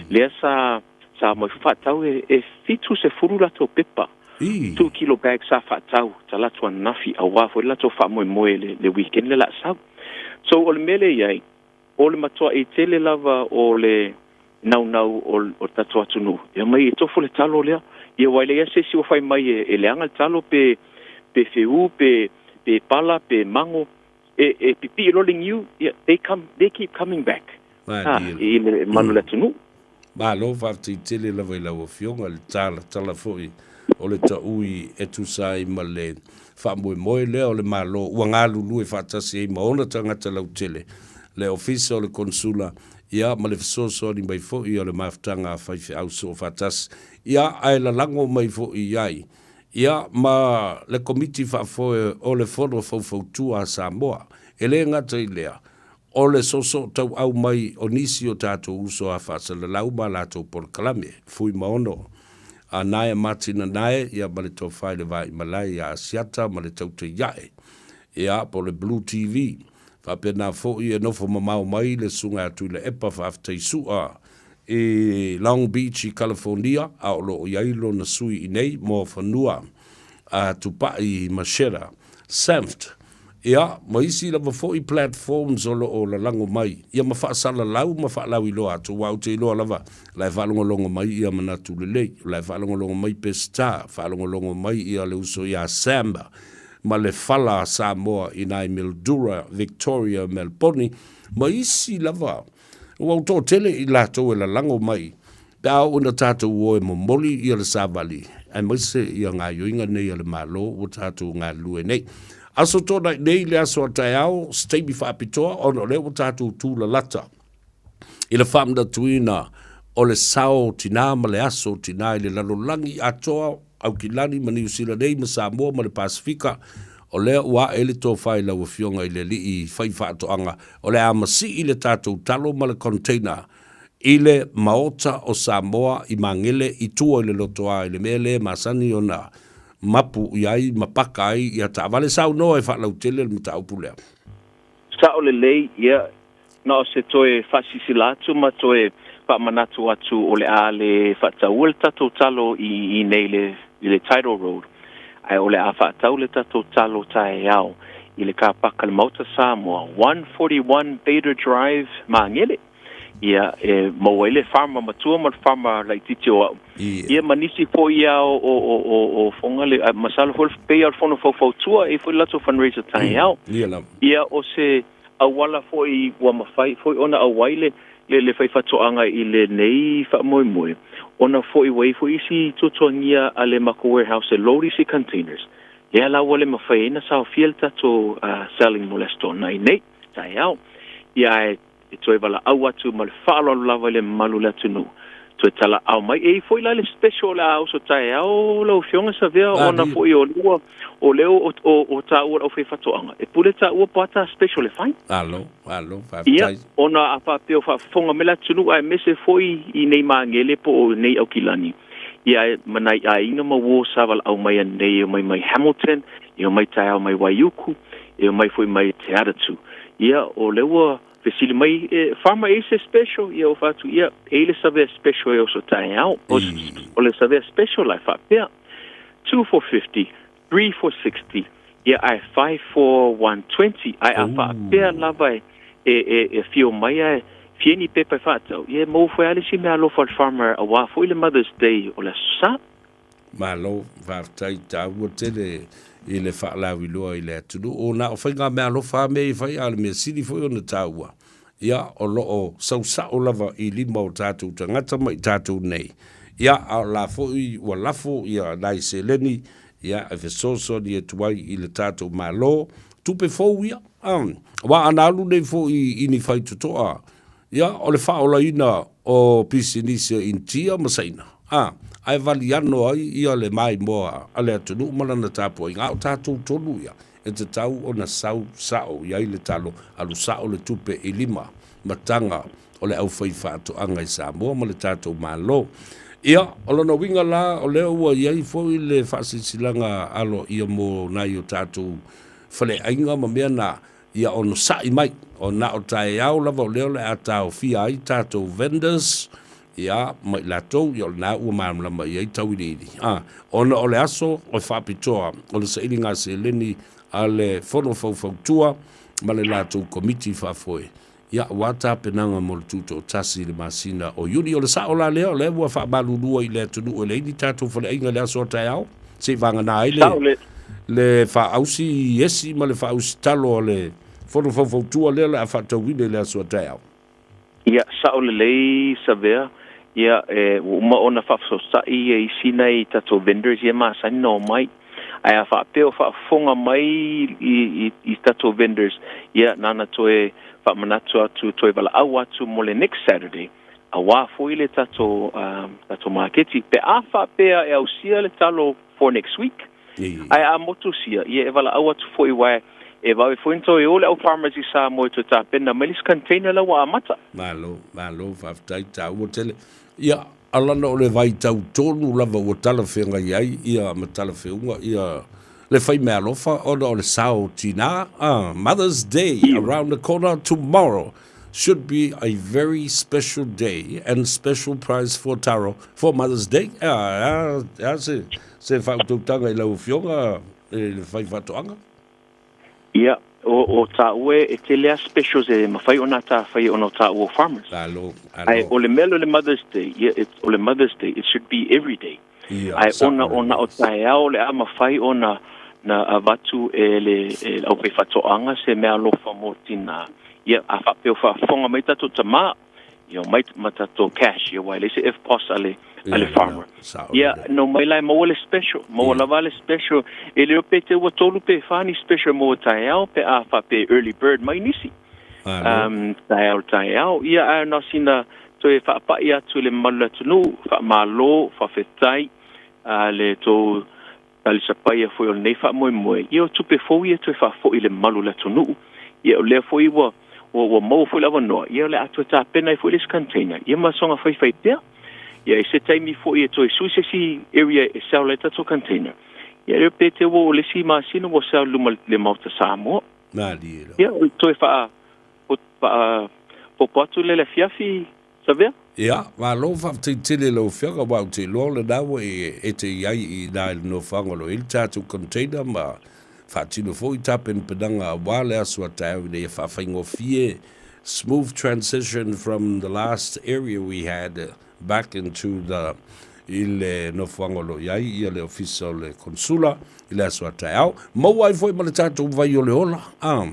lea sa sa aumai foi faatau e 70 latou pepa, two kilo bags sa faatau talaatu ananafi aua foi le latou faamoemoe i le weekend lea o le a sau. So o le mea lea e i ai, O le matua'i tele lava o le naunau o le tatou atunuu, e omai e tofo le talo lea. Ia aua e leai lava se isi ua fai mai e leaga le talo pe pe feū pe pe pala pe mago, e e pipii loa le niu, ia they come they keep coming back a i le mamalu o le atunuu. Malo faafetai tele lava i lau Afioga i le talatala foi o le taui e tusa ai ma le faamoemoe lea o le Malo ua galulue faatasi ai ma ona tagata lautele, le Ofisa o le Konesula, ia ma le fesoasoani mai foi o le mafutaga a faifeau soofaatasi, ia ae lalago mai foi i ai, ia ma le Komiti Faafoe o le Fono Faufautua a Samoa. E le gata i lea, O le soosoo tauau mai o nisi o tatou uso a faasalalau ma latou polokalame, Fuimaono, a Naea Martin Anae, ia ma le Tofa i le Vaimalae ia Asiata ma le Tautaiae, ia po o le Blue TV. Faapena foi e nofo mamao mai le Susuga ia Tuilaepa Faafetai Sua i Long Beach i California, a o lo o i ai lona sui i nei, Moafanua a Tupai Mashera Sanft. Ia, ma isi lava foi platforms o lo o lalago mai, ia ma faasalalau ma faalauiloa atu, aua ou te iloa lava, o la e faalogologo mai ia Manatu Lelei, o la e faalogologo mai Peseta, faalogologo mai ia le uso ia Sam ma le Fala Samoa i nai Mildura, Victoria, Melboni, ma isi lava. Ua ou toatele i latou e lalago mai pe a oo ina tatou o e momoli ia le savali, aemaise ia gaoioiga nei a le Malo ua tatou galulue nei. Aso Toonai nei le aso a taeao, se taimi faapitoa ona o lea ua tatou tulalata i le faamanatuina o le sao tinā ma le aso tinā i le lalolagi atoa, Aukilani ma Niu Sila nei ma Samoa ma le Pasefika, o lea ua ae le tofa i lau Afioga i le Alii Faifaatoaga, o le a masii le tatou talo ma le container i le Maota o Samoa i Magele i tua i le lotoa i le mea lea e masani ona mapu i ai ma paka ai ia taavale. Saunoa e faalautele le mataupu lea. Sao lelei, ia, na o se toe faasilasila atu ma toe faamanatu atu o le a le faataua le tatou talo i inei i le Tidal Road, ae o le a faatau le tatou talo taeao i le car paka le Maota Samoa, 141 Bader Drive, Magele. Ia, e maua ai le farmer matua ma le farmer laitiiti o au. Ia, ma nisi foi lava o, o, o, o, o Fogali, masalo foi pei lava o le Fono Faufautua, e i ai foi le latou fundraiser taeao. Ia lava. Ia, o se auala foi ua mafai foi ona auai le, le, le faifaatoaga i lenei faamoemoe, ona foi ua i ai foi isi tuatuagia a le matou warehouse e load isi containers, lea la ua le mafai ai ona saofia le tatou selling mo le Aso Toonai nei, taeao. Ia, ae e toe valaau atu ma le faaaloalo lava i le mamalu o le atunuu, toe talaau mai. E i ai foi la le special o le a oso taeao lau Afioga Savea ona foi o lea ua, o lea o, o, o taua le aufaifaatoaga, e pule taua po o a ta special e fai. Malo, malo, faafetai. Ia, ona a faapea o faafofoga mai le atunuu aemaise foi i nei Magele po o nei Aukilani, ia ma nai aiga ma uo sa valaau mai anei e omai mai Hamilton, e omai taeao mai Waiuku, e omai foi mai Te Atatu. Ia, o lea ua fesili mai, e, Farmer, e i se special? Ia, ua fai atu, ia, e i le Savea special e oso taeao. O, o le Savea special la e faapea, 2 for 50, 3 for 60, ia, ae 5 for 120. Ae a faapea lava e, e, e, e afio mai ae fia ni pepa e faatau, ia, e maua foi lava le isi meaalofa a le Farmer aua foi le Mother's Day o le Aso Sa. Malo, faafetai taua tele i le faalauiloa i le atunuu. Na o faigameaalofa lava mea ia fai, a o le mea sili foi ona taua, ia, o lo o sau sao lava i lima o tatou tagata ma i tatou nei. Ia, a o la foi ua lafo ia nai seleni, ia, e fesoasoani atu ai i le tatou Malo, tupe fou ia, a, aua ana alu nei foi i ni faitotoa, Ia, o le faaolaina o pisinisi a Initia ma Saina, a, ae valiano ai ia le maimoa a le atunuu ma lana tapuaiga, a o tatou tonu ia, e tatau ona sau sao i ai le talo, alu sao le tupe i lima mataga o le aufaifaatoaga i Samoa ma le tatou Malo. Ia, o lona uiga la, o lea ua i ai foi le faasilasilaga aloaia mo nai o tatou. faleaiga ma mea na, ia onosaʻi mai, o na o taeao lava o lea o le a taofia ai tatou vendors, ia, ma i latou, ia o lena ua malamalama i ai tauiliili, a, ona o le aso e faapitoa o le sailiga seleni a le Fono Faufautua ma le latou Komiti Faafoe, ia, aua tapenaga mo le Tutoatasi i le masina o Iuni. O le sao la lea, o lea ua faamalulua i le atunuu e leai ni tatou faleaiga i le aso a taeao, seiavagana ai le, le faaausi esi ma le faaausi talo a le Fono Faufautua lea o le a faatauina i le aso a taeao. Ia, sao lelei Savea, ia, e, ua uma ona faafesootai ia isi nai tatou vendors ia masani na omai. Ae a faapea o faafofoga mai i, i, i tatou vendors, ia, nana toe faamanatu atu, toe valaau atu mo le next Saturday, auā foi le tatou, um, tatou maketi. Pe a faapea e ausia le talo for next week, Ae a motusia, ia e valaau atu foi uae e vave foi ona toe o le au farmers i Samoa e toe tapena mai le isi container la ua amata. Malo, malo, faafetai, taua tele. Ia, alana o le vaitau tonu lava ua talafeagai ai ia ma talafeuga ia le fai meaalofa ona o le sao tinā, ah, Mother's Day around the corner tomorrow should be a very special day and special prize for taro for Mother's Day. Ah, ah, ah, se, Se whaautautaga i lau afioga e le whai whaatoanga? Ia, o, o tāua e tele a specials e mawhai o nā tā whai ona o tāua o farmers. Alo, alo. Ai, o le mea o le Mother's Day, ia, it, o le Mother's Day, it should be every day. Ia, Ai, ona, ona o taeao le a mawhai ona na avatu e le, e le au whatoanga se mea alofa mō tina. Ia, a whapeo whaafonga mai tatou tamā, ia omai ma tatou cash, ia wai le se EFTPOS a le, a le farmer. Ia, no mai la e maua le special, maua lava le special, e le o pe te ua tolu pe wha ni special maua taeao pe a wha pe early bird mai nisi. Um, taeao taeao, ia a na sina toe whaapai atu le mamalu atunuu, whaamalo, whawhetai, a le tou talisapaia foi o lenei faamoemoe, ia o tupe fou ia toe faafoi i le mamalu o le atunuu. Ia o lea foi ua, ua, ua maua foi le avanoa, ia o le a toe tapena ai foi le isi container, ia ma soga faifai pea. Ia i se taimi foi e toe sui se isi area e sell ai tatou container. Ia leo pe te ua o le isi masina ua sell luma le Maota Samoa. Malie Ia o le toe faa, faa, popo atu le le afiafi Savea? Ia, malo faafetai tele i lau Afioga, aua ou te iloa o lena ua e ete i ai i ina i le nofoaga o lo o i ai le tatou container ma faatino foi tapenapenaga aua le aso a taeao ina ia faafaigofie, smooth transition from the last area we had back into the i le nofoaga o lo o i ai ia le Ofisa o le Konsula i le aso a taeao. Maua ai foi ma le tatou vai o le ola, a.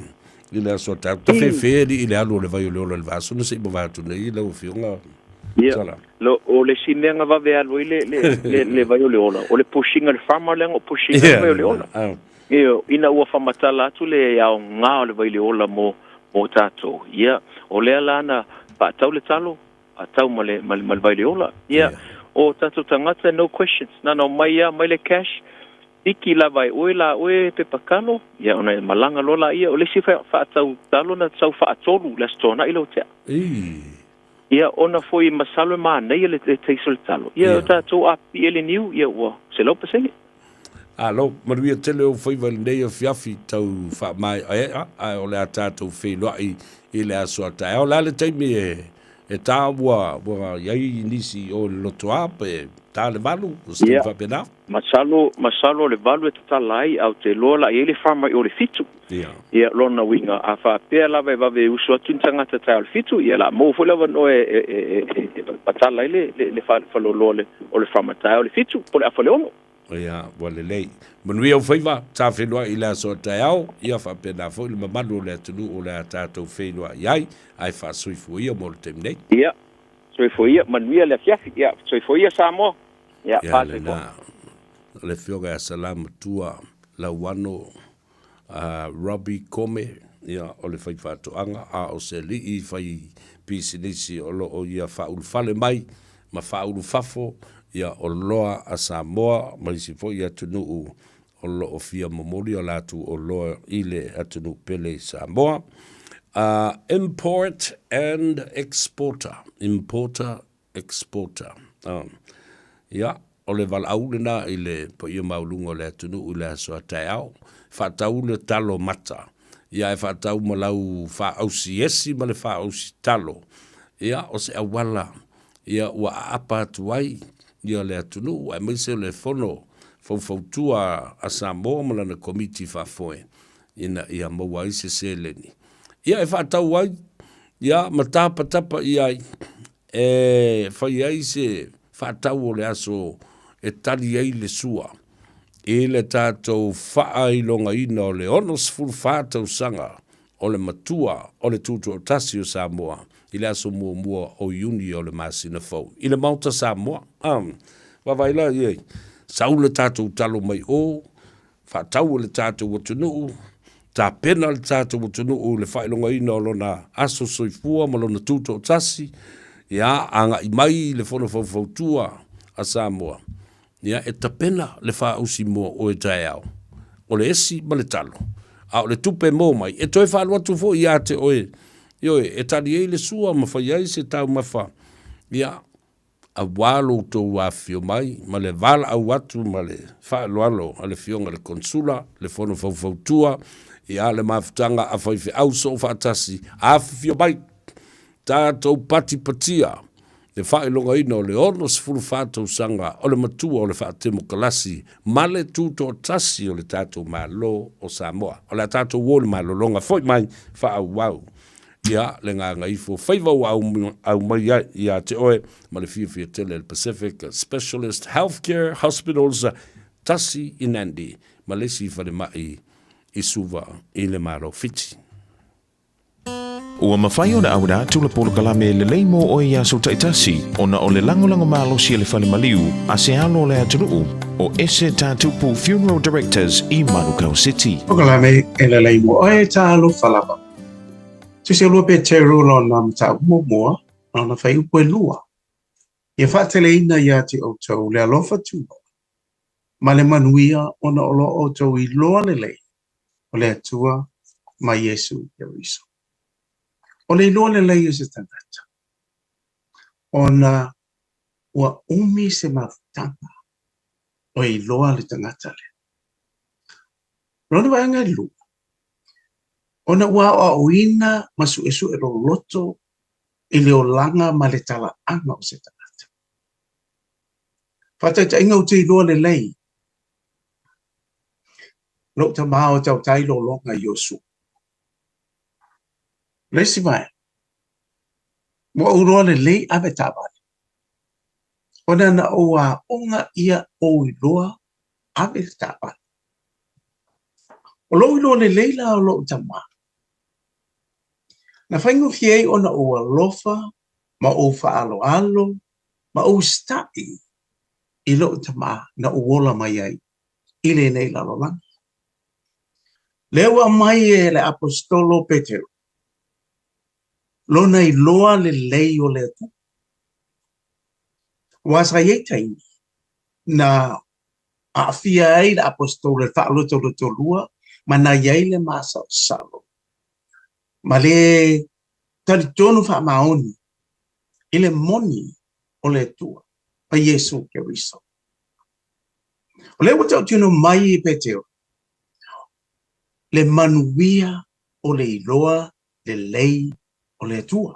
I le aso a taeao, tafefe alii i le alu o le vai o le ola i le vaaso na se i mavae atu nei lau Afioga Ia, Sala. lo, o le isi mea na vave alu ai le, le, le, le vai o le ola, o le pushinga, le farmer lea na o pushinga le vai o le ola. Ia, ina ua faamatala atu le aoga o le vai le ola mo, mo tatou. Ia, o lea la na faatau le talo, faatau ma le, ma le, ma le vai le ola. Ia, o tatou tagata, no questions. Na ona omai lava, aumai le cash, Hiki lava e oe la oe pepa talo, ia ona e malaga loa laia. O le isi faatau talo na sau faatolu le Aso Toonai lau tea. Ia ona foi masalo e manaia le taste o le talo. Ia o tatou a pipii le niu, ia ua 100%. Alo, manuia tele ou faiva i lenei afiafi tau faamaeaea, ae o le a tatou feiloai i le aso a taeao. O le a le taimi e E ta ua, ua i ai nisi o le lotoa pe ta le valu, o se taimi faapena? Masalo, masalo o le valu e tatala ai, a o te iloa la i ai le farmer i o le fitu. Ia. Ia, lona uiga, a faapea lava e vave e usu atu ni tagata taeao le fitu, ia la maua foi le avanoa e, e, e, e, e patala ai le, le, le faleoloa o le, o le farmer taeao le fitu, po o le afa le ono. Ia, ua lelei. Manuia ou faiva, ta feiloai i le aso a taeao, ia faapena foi le mamalu o le atunuu o le a tatou feiloai ai, ae faasoifua ia mo le taimi nei. Ia, soifua ia, manuia le afiafi, ia, soifua ia Samoa, ia, Ia pa soifua. lena, le Afioga ia Salamatua Lauano Robbie Kome, ia, o le faifaatoaga, a o se alii fai pisinisi o lo o ia faaulufale mai ma faaulufafo, ia, o loa a Samoa ma isi foi atunuu o lo o fia momoli o latou oloa i le atunuu pele i Samoa. Import and exporter, importer exporter. Ia, o le valaau lena i le paia maualuga o le atunuu i le aso a taeao. Faatau le talo mata, ia e faatau ma lau faaausi esi ma le faaausi talo. Ia, o se auala, ia ua aapa atu ai ia le atunuu aemaise o le Fono Faufautua a Samoa ma lana Komiti Faafoe ina ia maua ai se seleni. Ia e faatau ai, ia ma tapatapa i ai e fai ai se faatau o le aso e tali ai le sua i le tatou faailogaina o le 64 tausaga o le matua o le Tutoatasi o Samoa i le aso muamua o Iuni o le masina fou i le Maota Samoa. Vaavaai la i ai, sau le tatou talo mai o, faatau e le tatou atunuu, tapena le tatou atunuu i le faailogaina o lona aso soifua ma lona tutoatasi, ia, agai mai i le Fono Faufautua a Samoa, ia, e tapena le faausi mo oe taeao, o le esi ma le talo, a o le tupe mo mai, e toe faalu atu foi ia te oe, ioe, e tali ai le sua ma fai ai se taumafa, ia, Aua lo outou afifio mai ma le valaau atu ma le faaaloalo a le Afioga i le Konesula, le Fono Faufautua, ia le mafutaga a faifeau soofaatasi, afifio mai, tatou patipatia le faailogaina o le 64 tausaga o le matua o le faatemokalasi ma le tutoatasi o le tatou Malo o Samoa. O le a tatou o i le malologa, foi mai faaauau. Ia, le gagaifo faiva ua aumai ai ia te oe ma le fiafia tele le Pacific Specialist Healthcare Hospitals, tasi i Nandi ma le isi falemai i Suva i le Malo Fiti. Ua mafai ona auina atu le polokalame lelei mo oe i aso taitasi ona o le lagolago malosi a le Fale Maliu a se alo o le atunuu o Ese Tatupu Funeral Directors i Manukau City. Polokalame e lelei mo oe, talofa lava. Tusi lua Peteru lona mataupu muamua, lona fuaiupu e lua. Ia faateleina ia te outou le alofa tunoa ma le manuia ona o lo outou iloa lelei o le Atua ma Iesu Keriso. O le iloa lelei o se tagata, ona ua umi se mafutaga o iloa le tagata lea. Lona vaega e lua, ona ua aoaoina ma suesue loloto i le olaga ma le talaaga o se tagata. Faataitaiga ou te iloa lelei lou tama o tautai lologa i Iosua. Le isi vaega, ua ou iloa lelei ave taavale, ona na ou aoga ia ou iloa ave le taavale. O lou iloa lelei la o lou tama, na faigofie ai ona ou alofa ma ou faaaloalo ma ou usitai i lou tama na ou ola mai ai i lenei lalolagi. Lea ua aumai e le Aposetolo Peteru lona iloa lelei o le Atua. Aua sa i ai taimi na aafia ai le Aposetolo i le faalotolotolua ma na i ai le masalosalo ma le talitonu faamaoni i le moni o le Atua ma Iesu Keriso. O lea ua tautino mai e Petero le manuia o le iloa lelei o le Atua.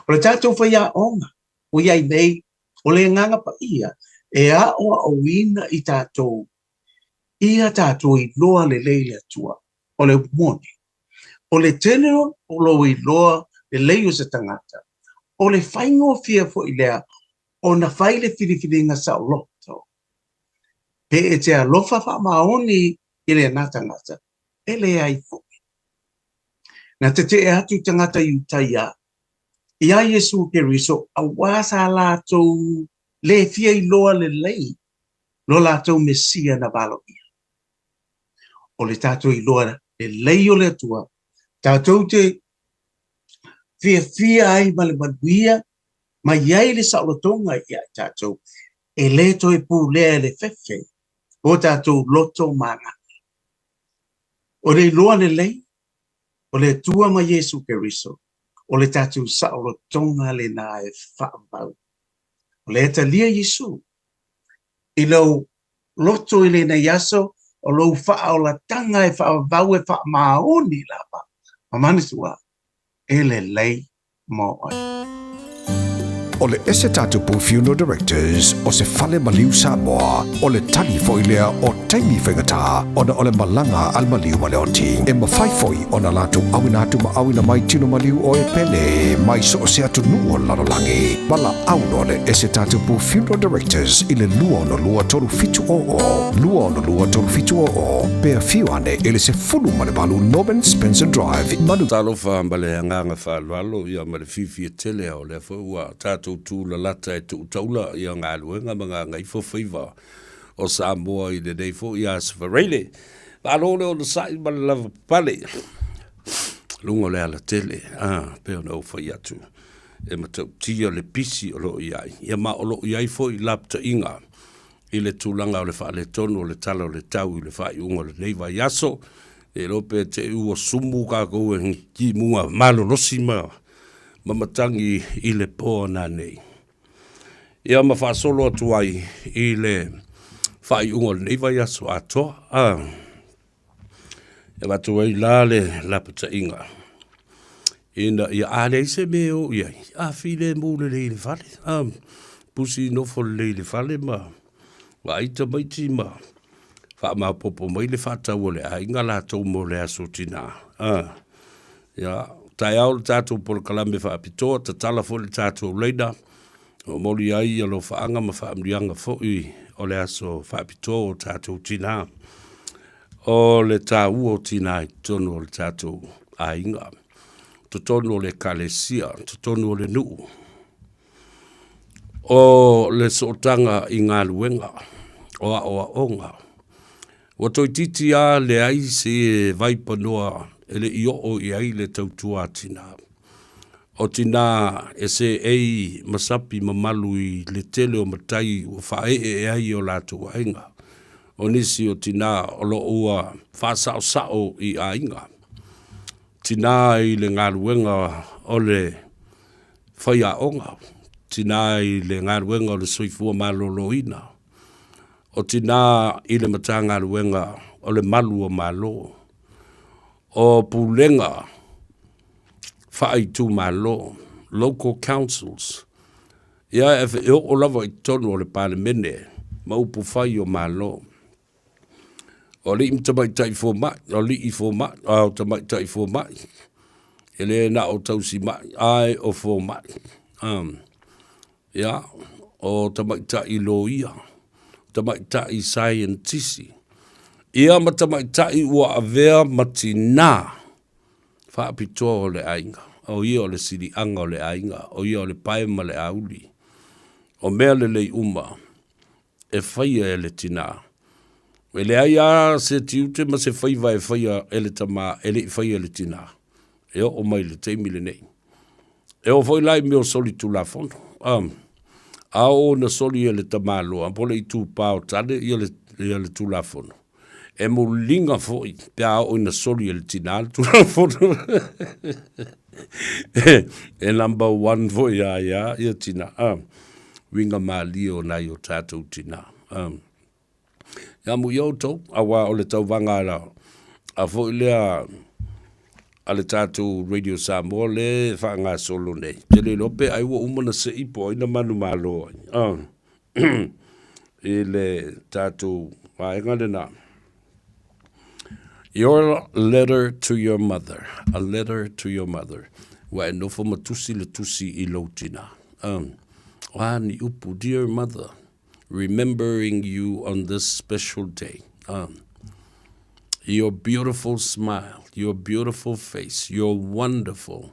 O le tatou faiaoga ua i ai nei, o le Agaga Paia e aoaoina i tatou ia tatou iloa lelei le Atua. O le upu moni, o le tele o lou iloa lelei o se tagata, o le faigofie foi lea ona fai le filifiliga saoloto. Pe e te alofa faamaoni i lena tagata, e leai foi. Na tetee atu tagata Iutaia iā Iesu Keriso auā sa latou lē fia iloa lelei lo latou Mesia na valoia. O le tatou iloa lelei o le Atua, tatou te fiafia ai ma le manuia ma i ai le saolotoga ia i tatou, e lē toe pulea e le fefe o tatou loto ma agaga. O le iloa lelei o le Atua ma Iesu Keriso, o le tatou saolotoga lena e faamau. O lea e talia Iesu i lou loto i lenei aso, O lou faaolataga e faavavau e faamaoni lava, ma manatua, e lelei mo oe. O le Ese Tatupu Funeral Directors o se fale maliu Samoa, o le tali foi lea o taimi faigata ona o le malaga a le maliu ma le oti. E mafai foi ona latou auina atu ma auina mai tino maliu o e pele mai so o se atunuu o le lalolagi. Valaau loa le Ese Tatupu Funeral Directors i le 262 3700, 262 3700, pe afio ane i le 18 Norman Spencer Drive, Manu. Talofa ma le agaga faaaloalo ia ma le fiafia tele o lea foi ua tatou tu lalata e tuu taula ia galuega ma gagaifo faiva o Samoa i lenei foi aso Faraile. Malo le onosai ma le lava papale luga o le alatele, a, pei ona ou fai atu e matautia le pisi o lo o i ai, ia ma o lo o i ai foi lapataiga i le tulaga o le faaletonu o le tala o le tau i le faaiuga o lenei vaiaso, e iloa pe te i ua sumu kākou e timuga malolosi ma ma matagi i le po nanei. Ia ma faasolo atu ai i le faaiuga o lenei vaiaso atoa. Ah, e avatu ai la le lapataiga ina ia a leai se mea e o i ai, a filemu lelei i le fale, a pusi nofo lelei i le fale ma vaai tamaiti ma faamaopoopo mai le faatau a le aiga latou mo le aso tinā. A, ia, taeao le tatou polokalame faapitoa, tatala foi le tatou laina, momoli ai alofaaga ma faamanuiaga foi o le aso faapitoa o tatou tinā. O le taua o tinā i totonu o le tatou aiga, totonu o le ekalesia, totonu o le nuu. O le sootaga i galuega, o aoaoga. Ua toeitiiti lava leai se vaipanoa e le i oo i ai le tautua a tinā. O tinā e seei ma sapi mamalu i le tele o matai ua faaeee ai o latou aiga. O nisi o tinā o lo o ua faasaosao i aiga. Tinā i le galuega o le faiaoga, tinā i le galuega o le soifua maloloina, o tinā i le Matagaluega o le Malu o Malo, o Pulega Faaitumalo, Local Councils, ia e oo lava i totonu o le Palemene ma upufai o Malo. O alii ma tamaitai fomai, o alii fomai, a o tamaitai fomai, e le na o tausimai, ae o fomai. Ia, o tamaitai loia, tamaitai saienitisi, ia ma tamaitai ua avea ma tinā faapitoa o le aiga. O ia o le siliaga o le aiga, o ia o le pae ma le auli. O mea lelei uma e faia e le tinā. E leai lava se tiute ma se faiva e faia e le tama e le i faia e le tinā, e oo mai i le taimi lenei. E oo foi la i mea o soli tulafono. Um, a oo ina soli e le tamaloa po o le itupa o tane ia le, ia le tulafono, e muliga foi pe a oo ina soli e le tinā le tulafono. e number one foi ia ia ia tinā. Um, uiga malie o nai o tātou tinā. Um, ia mu i outou, auā o le tauvaga a, a foi lea a le tātou Radio Samoa le faagasolo nei. Te le iloa pe ai ua uma na sei po ai na manumalo ai. Uh, i le tātou vaega lena. Your letter to your mother, a letter to your mother. Ua e nofo ma tusi le tusi i lou tinā. Um, o a ni upu, dear mother, remembering you on this special day. Um, your beautiful smile, your beautiful face, your wonderful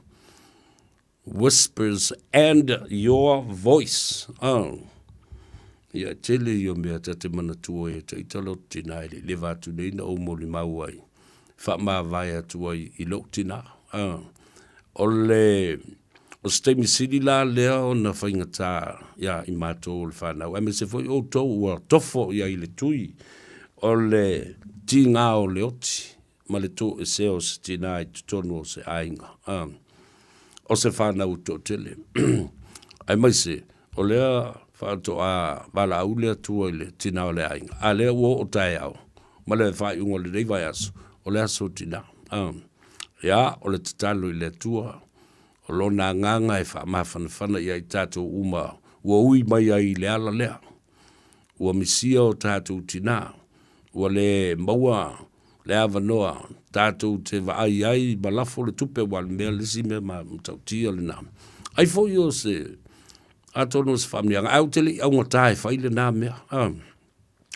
whispers and your voice. Oh. Ia tele ia mea ta te manatua e te ita lo tina e le leva atu nei na ou molimau ai. Whaamavae atu ai i lou tina. Oh. O le o se taimi sili la lea ona faigata ia i matou o le whanau. Aemaise foi outou ua tofo ia i le tui o le tigā o le oti ma le toesea o se tinā i totonu o se aiga, o se whanau toatele. Aemaise, o lea faatoa valaau le Atua i le tinā o le aiga, a lea ua oo taeao, Ma le faaiuga o lenei vaiaso, o le aso tinā. Ia, o le tatalo i le Atua, o Lona Agaga e faamafanafana ia i tatou uma ua ui mai ai i le ala lea. Ua misia o tatou tinā, ua le maua le avanoa tatou te vaai ai ma lafo le tupe aua o le mea le isi mea matautia lena. Ai foi o se atonu o se faamanuiaga ae ou te le i augata e fai lena mea. A,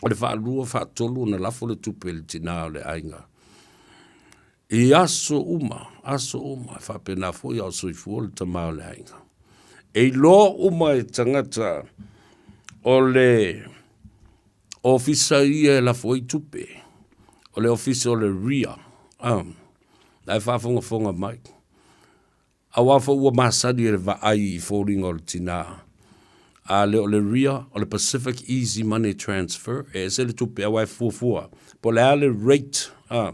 o le faalua faatolu ona lafo le tupe i le tinā o le aiga. I aso uma, aso uma, e faapena foi a o soifua le tama o le aiga. E iloa uma e tagata o le Ofisa ia e lafo ai tupe, o le ofisa o le RIA, ah, la e faafogafoga mai. Aua foi ua masani e le vaai i foliga o le tinā. A le o le RIA, o le Pacific Easy Money Transfer, e ese le tupe aua e fuafua. Po o le a le rate, ah,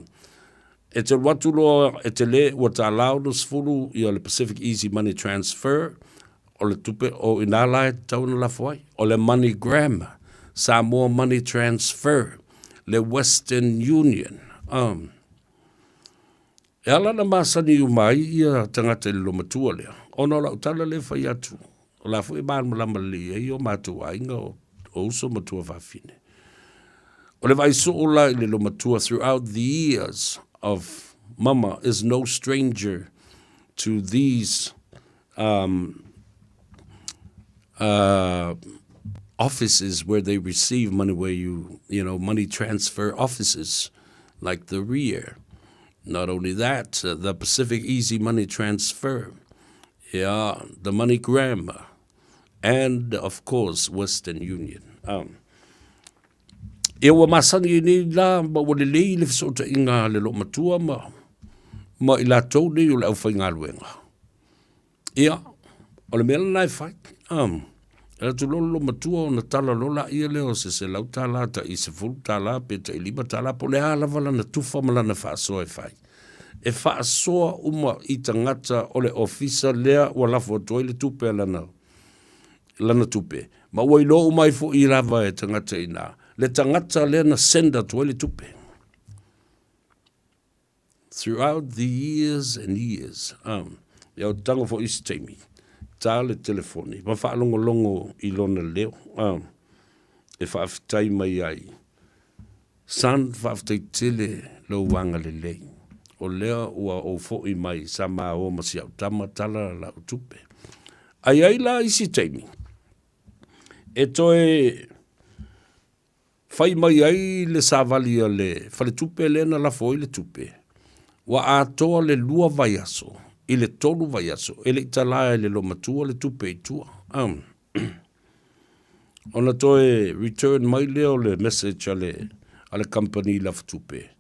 e te alu atu loa e tele ua $1.60 ia le Pacific Easy Money Transfer, O le tupe o i nā la e tatau ona lafo ai, o le Money Gram, Samoa Money Transfer, le Western Union. Um, e ala na masani uma ai ia tagata i le lomatua lea, ona o lau tala lea fai atu, o la foi e malamalama lelei ai o matou aiga o, o uso ma tuafafine. O le vaai soo la i le lomatua throughout the years of mama is no stranger to these um, uh, offices where they receive money, where you, you know, money transfer offices like the REAR. Not only that, uh, the Pacific Easy Money Transfer, yeah, the MoneyGram, and of course, Western Union. Um, Ia ua masani ai nei la ma ua lelei le fesootaiga a le loomatua ma ma i latou nei o le aufaigaluega. Ia, o le mea lena e fai. Um, e atu loa le loomatua ona tala loa laia lea o se $100 tai $10 pe tai $5 po o le a lava lana tufa ma lana faasoa e fai. E faasoa uma i tagata o le ofisa lea ua lafo atu ai le tupe a lana lana tupe, ma ua iloa uma ai foi lava e tagata i ina, le tagata lea na send atu ai le tupe. Throughout the years and years, um, ia o tago foi isi taimi, tā le telefoni, ma faalogologo i lona leo, um, e faafetai mai ai. Son, faafetai tele lou agalelei, o lea ua ou foi mai sa maua ma si au tama tala lau tupe. Ai ai la isi taimi e toe fai mai ai le savali a le faletupe lea na lafo ai le tupe, ua atoa le lua vaiaso i le tolu vaiaso e le i tala e le lomatua le tupe i tua. Um. Ona toe return mai lea o le message a le, a le company lafatupe,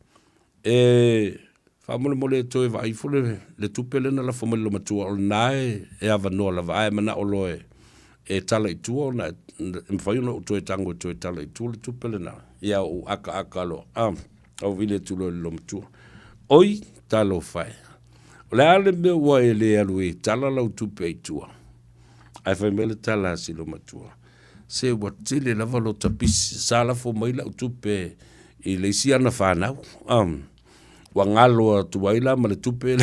e faamolemole e toe vaai ifo le, le tupe lea na lafo mai i le matua, o lena e, e avanoa lava, ae manao loa e, e tala i tua ona e, e mafai ona ou toe tago e toe tala i tua le tupe lena. Ia ou akaaka loa, ah, ou vili atu loa i le loomatua. Oi, talofa e. O le a le mea ua e le alu ai e tala lau tupe i tua? Ae fai mai le tala a si loomatua, Se ua tele lava lota pisi, sa lafo mai lau tupe i le isi ana fanau. Um, ua galo atu ai la ma le tupe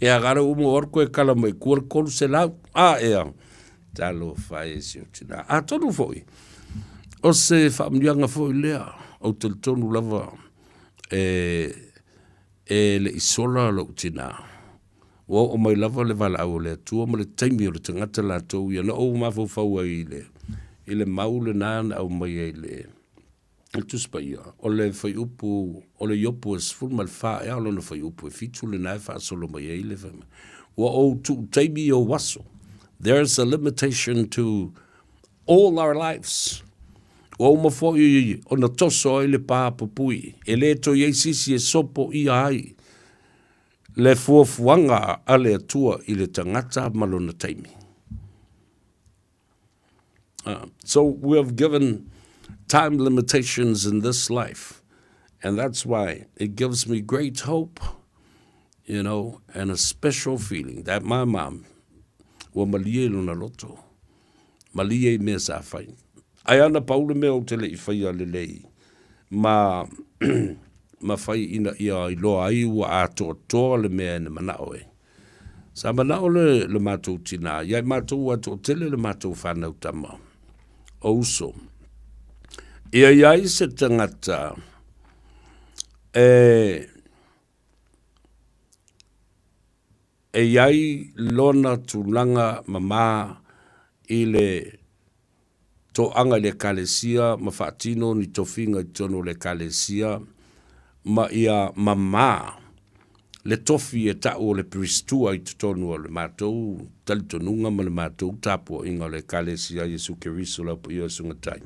ea galo uma o alu koe kala mai kua le 300. A ea, talofa e si ou tina. Atonu foi, o se faamanuiaga foi lea, ou te talitonu lava e, e le i sola lou tina. Ua oo mai lava le valaau a le Atua ma le taimi o le tagata latou ia na ou mafaufau ai i le, i le mau lena na aumai ai le, le Tusi Paia, o le fuaiupu, o le Iopu e 14 ea o lona fuaiupu e 7 lena e faasolo mai ai le fai mai, Ua ou tuu taimi i ou aso. There's a limitation to all our lives. Ua uma foi ona toso ai le pā pupui, e le toe i ai se isi e sopo ʻia ai le fuafuaga a le Atua i le tagata ma lona taimi. So we have given time limitations in this life, and that's why it gives me great hope, you know, and a special feeling that my mom ua malie i lona loto, malie i mea sa fai. Ae ana pau le mea ou te le i faia lelei. ma ma fai ina ia iloa ai ua atoatoa le mea e na manao ai. Sa manao le, le matou tinā, ia i matou ua toatele le matou whanau tama, o uso. Ia i ai se tangata e, e i ai lona tulaga mamā i le toaga i le Ekalesia ma faatino ni tofiga i totonu o le Ekalesia ma ia mamā le tofi e ta'u o le Peristua i totonu o le matou talitonuga ma le matou tapuaiga o le Ekalesia a Iesu Keriso le Au Paia o Susuga Tai.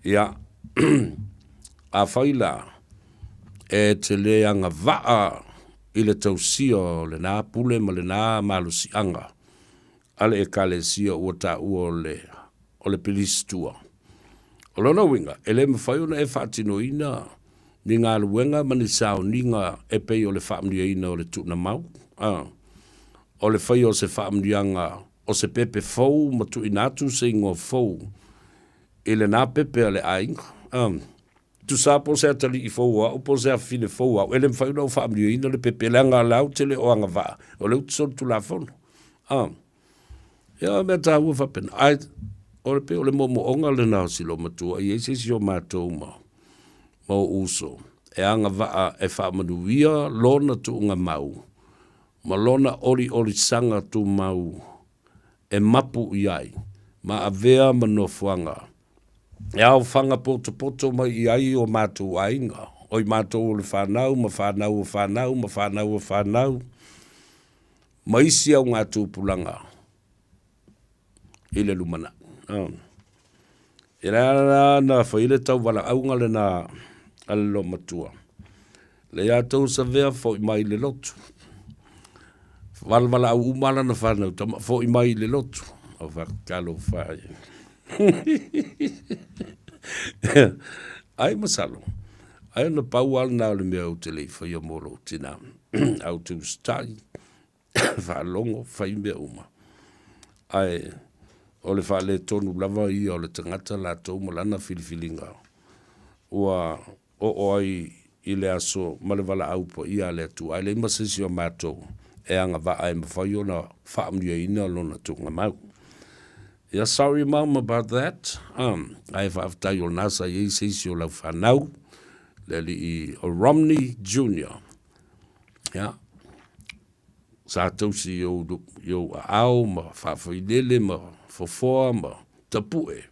Ia, afai la e te le agavaa i le tausia o lena pule ma lena malosiaga a le Ekalesia ua taua o le, o le Pilisitua. O lona uiga, e le mafai ona e faatinoina ni galuega ma ni saoniga e pei o le faamanuiaina o le tuunamau, a, o le faia o se faamanuiaga o se pepe fou ma tuuina atu se igoa fou i lena pepe a le aiga, a. Tusa po o se atalii fou o au po o se afafine fou o au, e le mafai ona ou faamanuiaina le pepe leaga o la ou te le o agavaa, o lea ou te solitulafono. A, ia o mea taua faapena. Ae o le pei o le moomooga lena o si loomatua, e i ai se isi o matou ma, ma ou uso e agavaa e faamanuia lona tuugamau ma lona oliolisaga tumau e mapu i ai ma avea ma nofoaga e aofaga potopoto mai i ai o matou aiga, o i matou o le fanau ma fanau o fanau ma fanau o fanau, ma isi augatupulaga i le lumanai. E le ala na fai le tauvalaauga lena a le loomatua. Le ia tou savea fo'i mai i le lotu. Valavala'au uma lana fanau tama fo'i mai i le lotu. O talofa e. Ai masalo, ai ona pau lava lena o le mea ou te le i faia mo lou tinā. Ae ou te usitai, faalogo, fai mea uma. Ae o le faaletonu lava ia o le tagata latou ma lana filifiliga ua oo ai i le aso ma le valaau paia a le Atua, ae leai ma se isi o matou e agavaa e mafai ona faamanuiaina lona tuugamau. Yeah, sorry mom about that. Ae faafetai o lena sa i ai se isi o lau fanau, le alii o Romney Junior. Yeah. Sa tausi i ou, i ou aao ma faafailele ma fofoa ma tapue.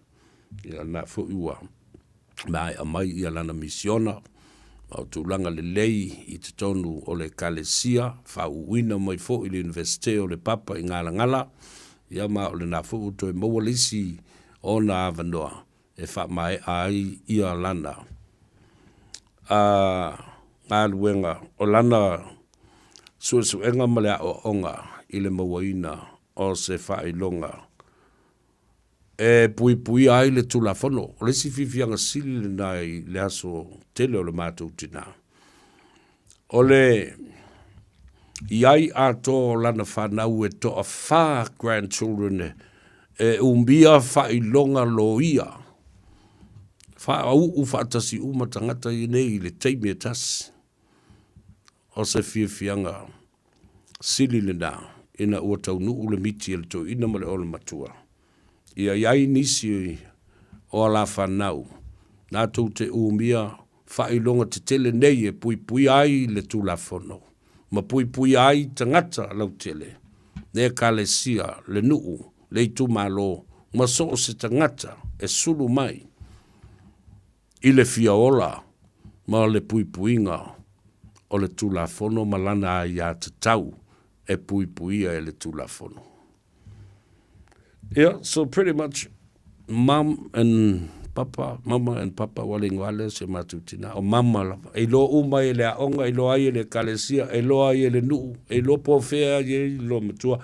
Ia lena foi ua maea mai ia lana misiona ma o tulaga lelei i totonu o le Ekalesia, faauuina mai foi i le Iunivesite o le Papa i Galagala, ia ma o lena foi ua toe maua le isi ona avanoa e faamaea ai ia lana galuega, o lana suesuega ma le aoaoga i le mauaina o se faailoga e puipuia ai le Tulafono. O le isi fiafiaga sili lena i le aso tele o le matou tinā, o le i ai atoa o lana fanau e toafa grandchildren e umia faailoga loia, faauu faatasi uma tagata ia nei i le taimi e tasi. O se fiafiaga sili lena ina ua taunuu le miti a le toeaina ma le olomatua. Ia i ai nisi o alafanau latou te umia faailoga tetele nei e puipuia ai le Tulafono ma puipuia ai tagata lautele, le Ekalesia, le nuu, le itumalo ma so o se tagata e sulu mai i le fia ola ma le puipuiga o le Tulafono ma lana aiatatau e puipuia e le Tulafono. Yeah, so pretty much mum and papa, mama and papa, ua le igoa lea o si o matou tina, o mama lava. E iloa uma ai e le aoga, e iloa ai e le ekalesia, e iloa ai e le nuu, e iloa po o fea ai e iloa matua,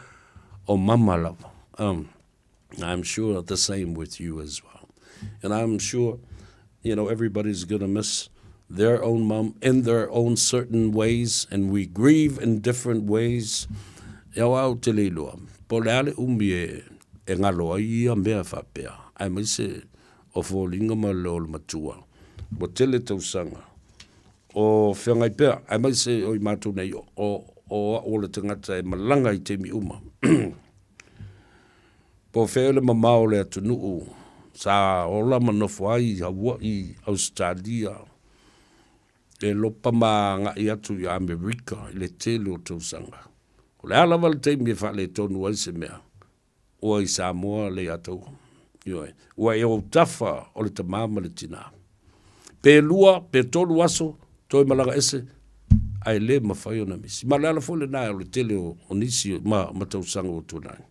o mama lava. I'm sure the same with you as well. And I'm sure, you know, everybody's gonna miss their own mum in their own certain ways and we grieve in different ways. Ia o au te le iloa, po o le a le umi e, e ngalo ai ia mea faapea, aemaise o foliga ma le olomatua. Ua tele tausaga o feagai pea, aemaise o i matou nei, o, o au o le tagata e malaga i taimi uma. Po o fea le mamao o le atunuu sa ola ma nofo ai i Hawaii, Ausetalia, Elopa ma agai atu i Amerika i le tele o tausaga. O le a lava le taimi e faaletonu ai se mea, ua i Samoa le Ataua. Ioe. Ua e autafa o le tama ma le tina. Pe lua, pe tolu aso, toe malaga ese, ae le mafai ona misi. Ma o le ala foi lena o le tele o, o nisi ma, ma tausaga ua tuanai.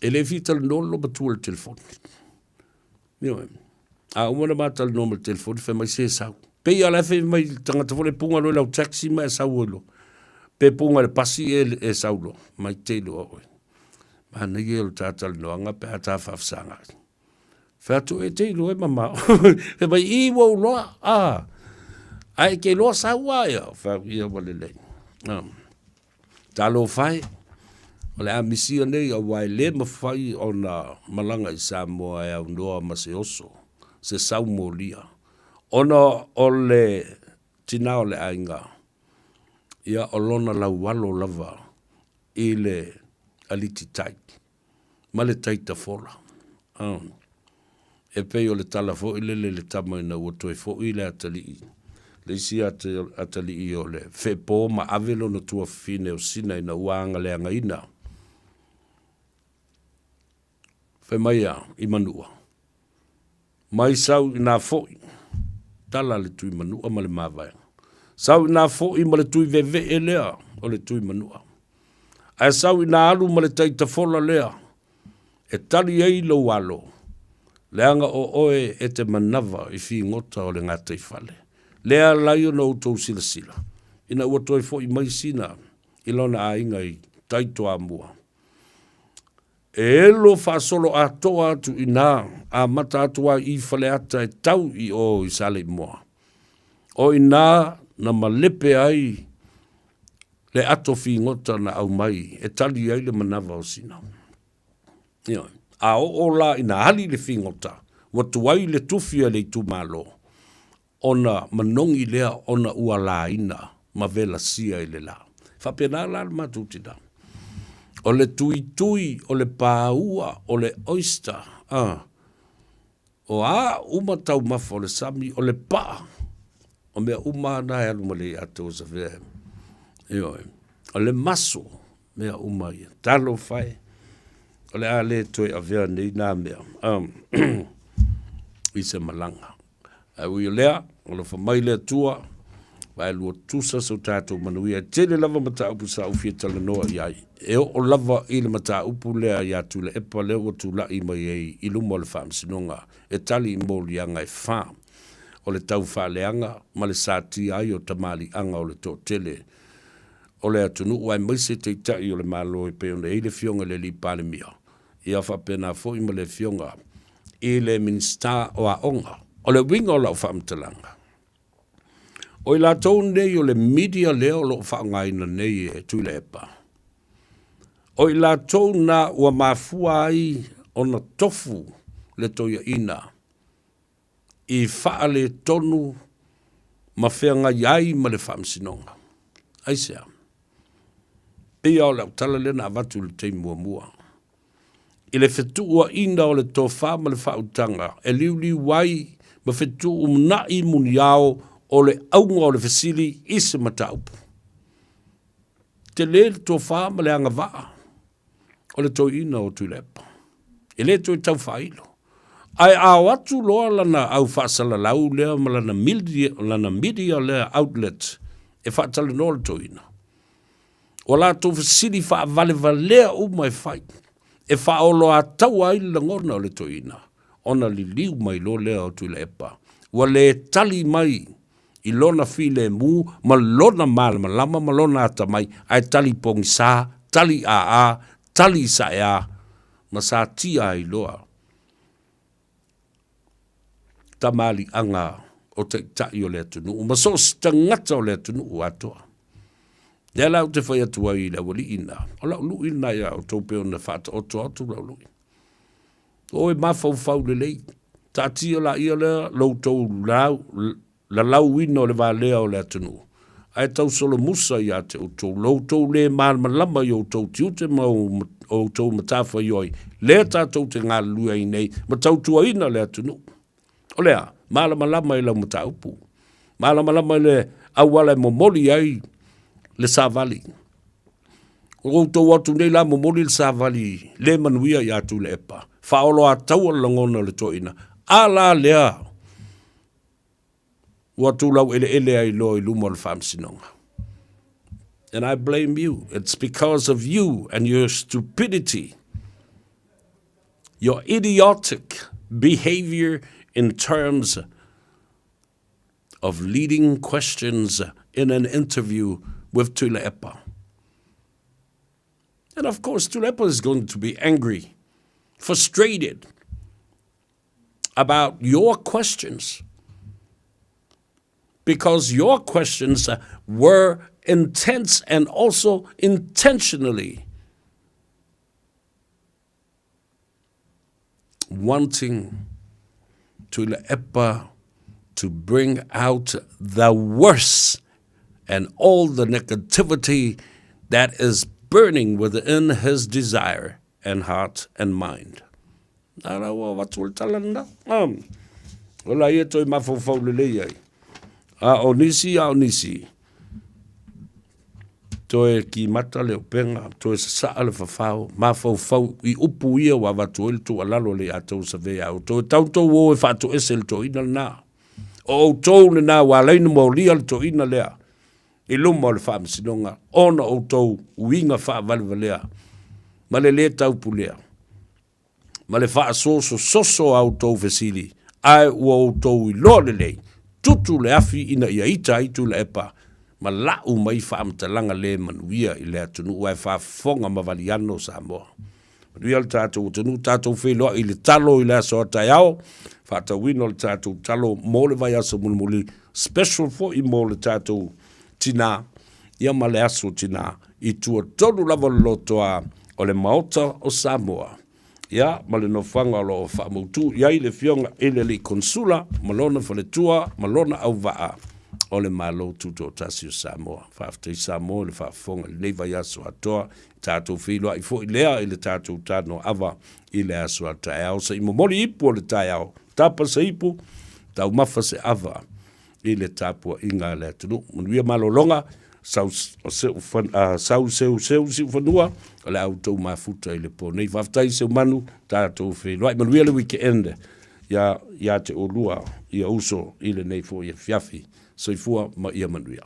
E le fia talanoa le loomatua i le telefoni. Ioe. A uma ona ma talanoa ma le telefoni, fai mai se sau. Pei lava o la e fai mai le tagata foi lea, puga loa i lau taxi ma e sau ai loa. Pe puga i le pasi e, e sau loa. Mai te iloa oe. Manaia ia o le ta talanoaga pe a ta faafesagai. Fai atu, e te iloa e mamao. Fai mai, i ua ou iloa, a. Ae e te iloa sau a ia. Fai atu, ia ua lelei. Ah. Talofa e, o le a misia nei aua e le mafai ona malaga i Samoa e aunoa ma se oso, se saumolia, ona o le tina o le aiga, ia o lona laualo lava i le aliti tai ma le tai tafola. E pei o le tala foi lele i le tama ina ua toe foi le atalii, le isi atalii o le feepo ma ave lona tuafafine o Sina ina ua agaleagaina. Fai mai a i Manua, Mai sau inā foi, tala le tui Manua ma le mavaega. Sau inā foi ma le tui veevee lea o le tui Manua. Ae sau inā alu ma le tai tafola lea e tali ai lou alo, leaga o oe e te manava i figota o le gataifale. Lea alai ona outou silasila, ina ua toe foi mai Sina i lona aiga i tai Toamua. E elo faasolo atoa atu inā, amata atu ai i Faleata e tau i o i Saleimoa. O inā na malepe ai le ato figota na aumai e tali ai le manava o Sina. Ioe. A oo la ina ali le figota, ua tuai le tufi a le itumalo, ona manogi lea ona ua laina ma velasia i le la. E faapena la le matou tina. O le tuitui, o le paua, o le oyster, a, o a uma taumafa o le sami, o le paa, O mea uma lava na e alu ma le iā tou Safea. Ioe. O le maso, mea uma ia. Talofa e, o le a le toe avea nei nā mea i se malaga. Ae ui o lea, alofa mai le Atua, vaelua tusa so tatou manuia. E tele lava mataupu sa ou fia talanoa i ai. E oo lava i le mataupu lea iā Tuilaepa lea ua tulai mai ai i luma o le Faamasinoga e tali i moliaga e fā. o le taufaaleaga ma le satia ai o tamaliiaga o le toatele o le atunuu aemaise Taitai o le Malo e pei ona i ai le Afioga i le Alii Palemia, ia faapena foi ma le Afioga i le Minisita o Aoga. O le uiga o lau faamatalaga, o i latou nei o le media lea o lo o faaaogaina nei e Tuilaepa, o i latou na ua mafua ai ona tofu le toeaina i faaletonu ma feagai ai ma le Faamasinoga. Aisea? Pei lava o lau tala lea na avatu i le taimi muamua, i le fetuuaiina o le tofa ma le faautaga e liuliu ai ma fetuunai muniao o le auga o le fesili i se mataupu. Tele le tofa ma le agavaa o le toeaina o Tuilaepa. E le toe tau faailo. Ae a o atu loa lana au faasalalau lea ma lana media, lana media lea outlet e faatalanoa le toeaina, ua latou fesili faavalevalea uma e fai, e faaoloataua ai le lagona o le toeaina, ona liliu mai loa lea o Tuilaepa, ua le tali mai i lona filemu ma lona malamalama ma lona atamai, ae tali pogisa, tali aa, tali saea, ma satia ai loa tamaliiaga o taitai o le atunuu ma so o se tagata o le atunuu atoa. Lea la ou te fai atu ai i le aualii na, o lau lui lena iā outou pei ona faataoto atu lau lui. O e mafaufau lelei. Taatia laia lea lo outou lau, lalauina o le valea o le atunuu, ae tausolomusa ia te outou lo outou lē malamalama i outou tiute ma outou matafaioi lea tatou te galulue ai nei ma tautuaina le atunuu. O le a? Malamalama i lau mataupu. Malamalama i le auala e momoli ai le savali. O outou atu nei la momoli le savali le manuia ia Tuilaepa. Faaoloataua le lagona o le toeaina. A la lea ua tulau eleele ai loa i luma o le faamasinoga. And I blame you. It's because of you and your stupidity, your idiotic behavior in terms of leading questions in an interview with Tuilaepa. And of course, Tuilaepa is going to be angry, frustrated about your questions because your questions were intense and also intentionally wanting Tuilaepa to bring out the worst and all the negativity that is burning within his desire and heart and mind. Nā rā ua avatu le tala lena. O la ia toe mafaufau lelei ai. A o nisi, a o nisi. Toe kimata le upenga, toe sasaa le fafao, mafaufau i upu ia ua avatu ai le tuualalo le ia tou savea a outou. E tau tou o e faatoese le toeaina lena. O outou lena ua ala ai ona molia le toeaina lea i luma o le faamasinoga ona o outou uiga faavalevalea ma le lē taupulea ma le faasosososo a outou fesili, ae ua outou iloa lelei, tutu le afi ina ia ita ai Tuilaepa ma la'u mai faamatalaga lē manuia i le atunuu ae faafofoga ma valiano o Samoa. Manuia le tatou atunuu, tatou feiloai i le talo i le aso a taeao, faatauina o le tatou talo mo le vaiaso mulimuli, special foi mo le tatou tinā, ia ma le aso tinā, i tua tonu lava o le lotoa o le Maota o Samoa. Ia, ma le nofoaga o lo o faamautu i ai le Afioga i le Alii Konesula ma lona faletua ma lona auvaa o le Malo Tutoatasi o Samoa. Faafetai Samoa i le faafofoga i lenei vaiaso atoa. Tatou feiloai foi lea i le tatou tanoaava i le aso a taeao. Se i momoli ipu o le taeao, tapa se ipu, taumafa se ava i le tapuaiga a le atunuu. Manuia malologa, sau sau seu seu siufanua, o le a outou mafuta i le po nei. Faafetai Seumanu, tatou feiloai. Manuia le weekend ia ia te oulua, ia uso i lenei foi afiafi. Soifua ma ia manuia.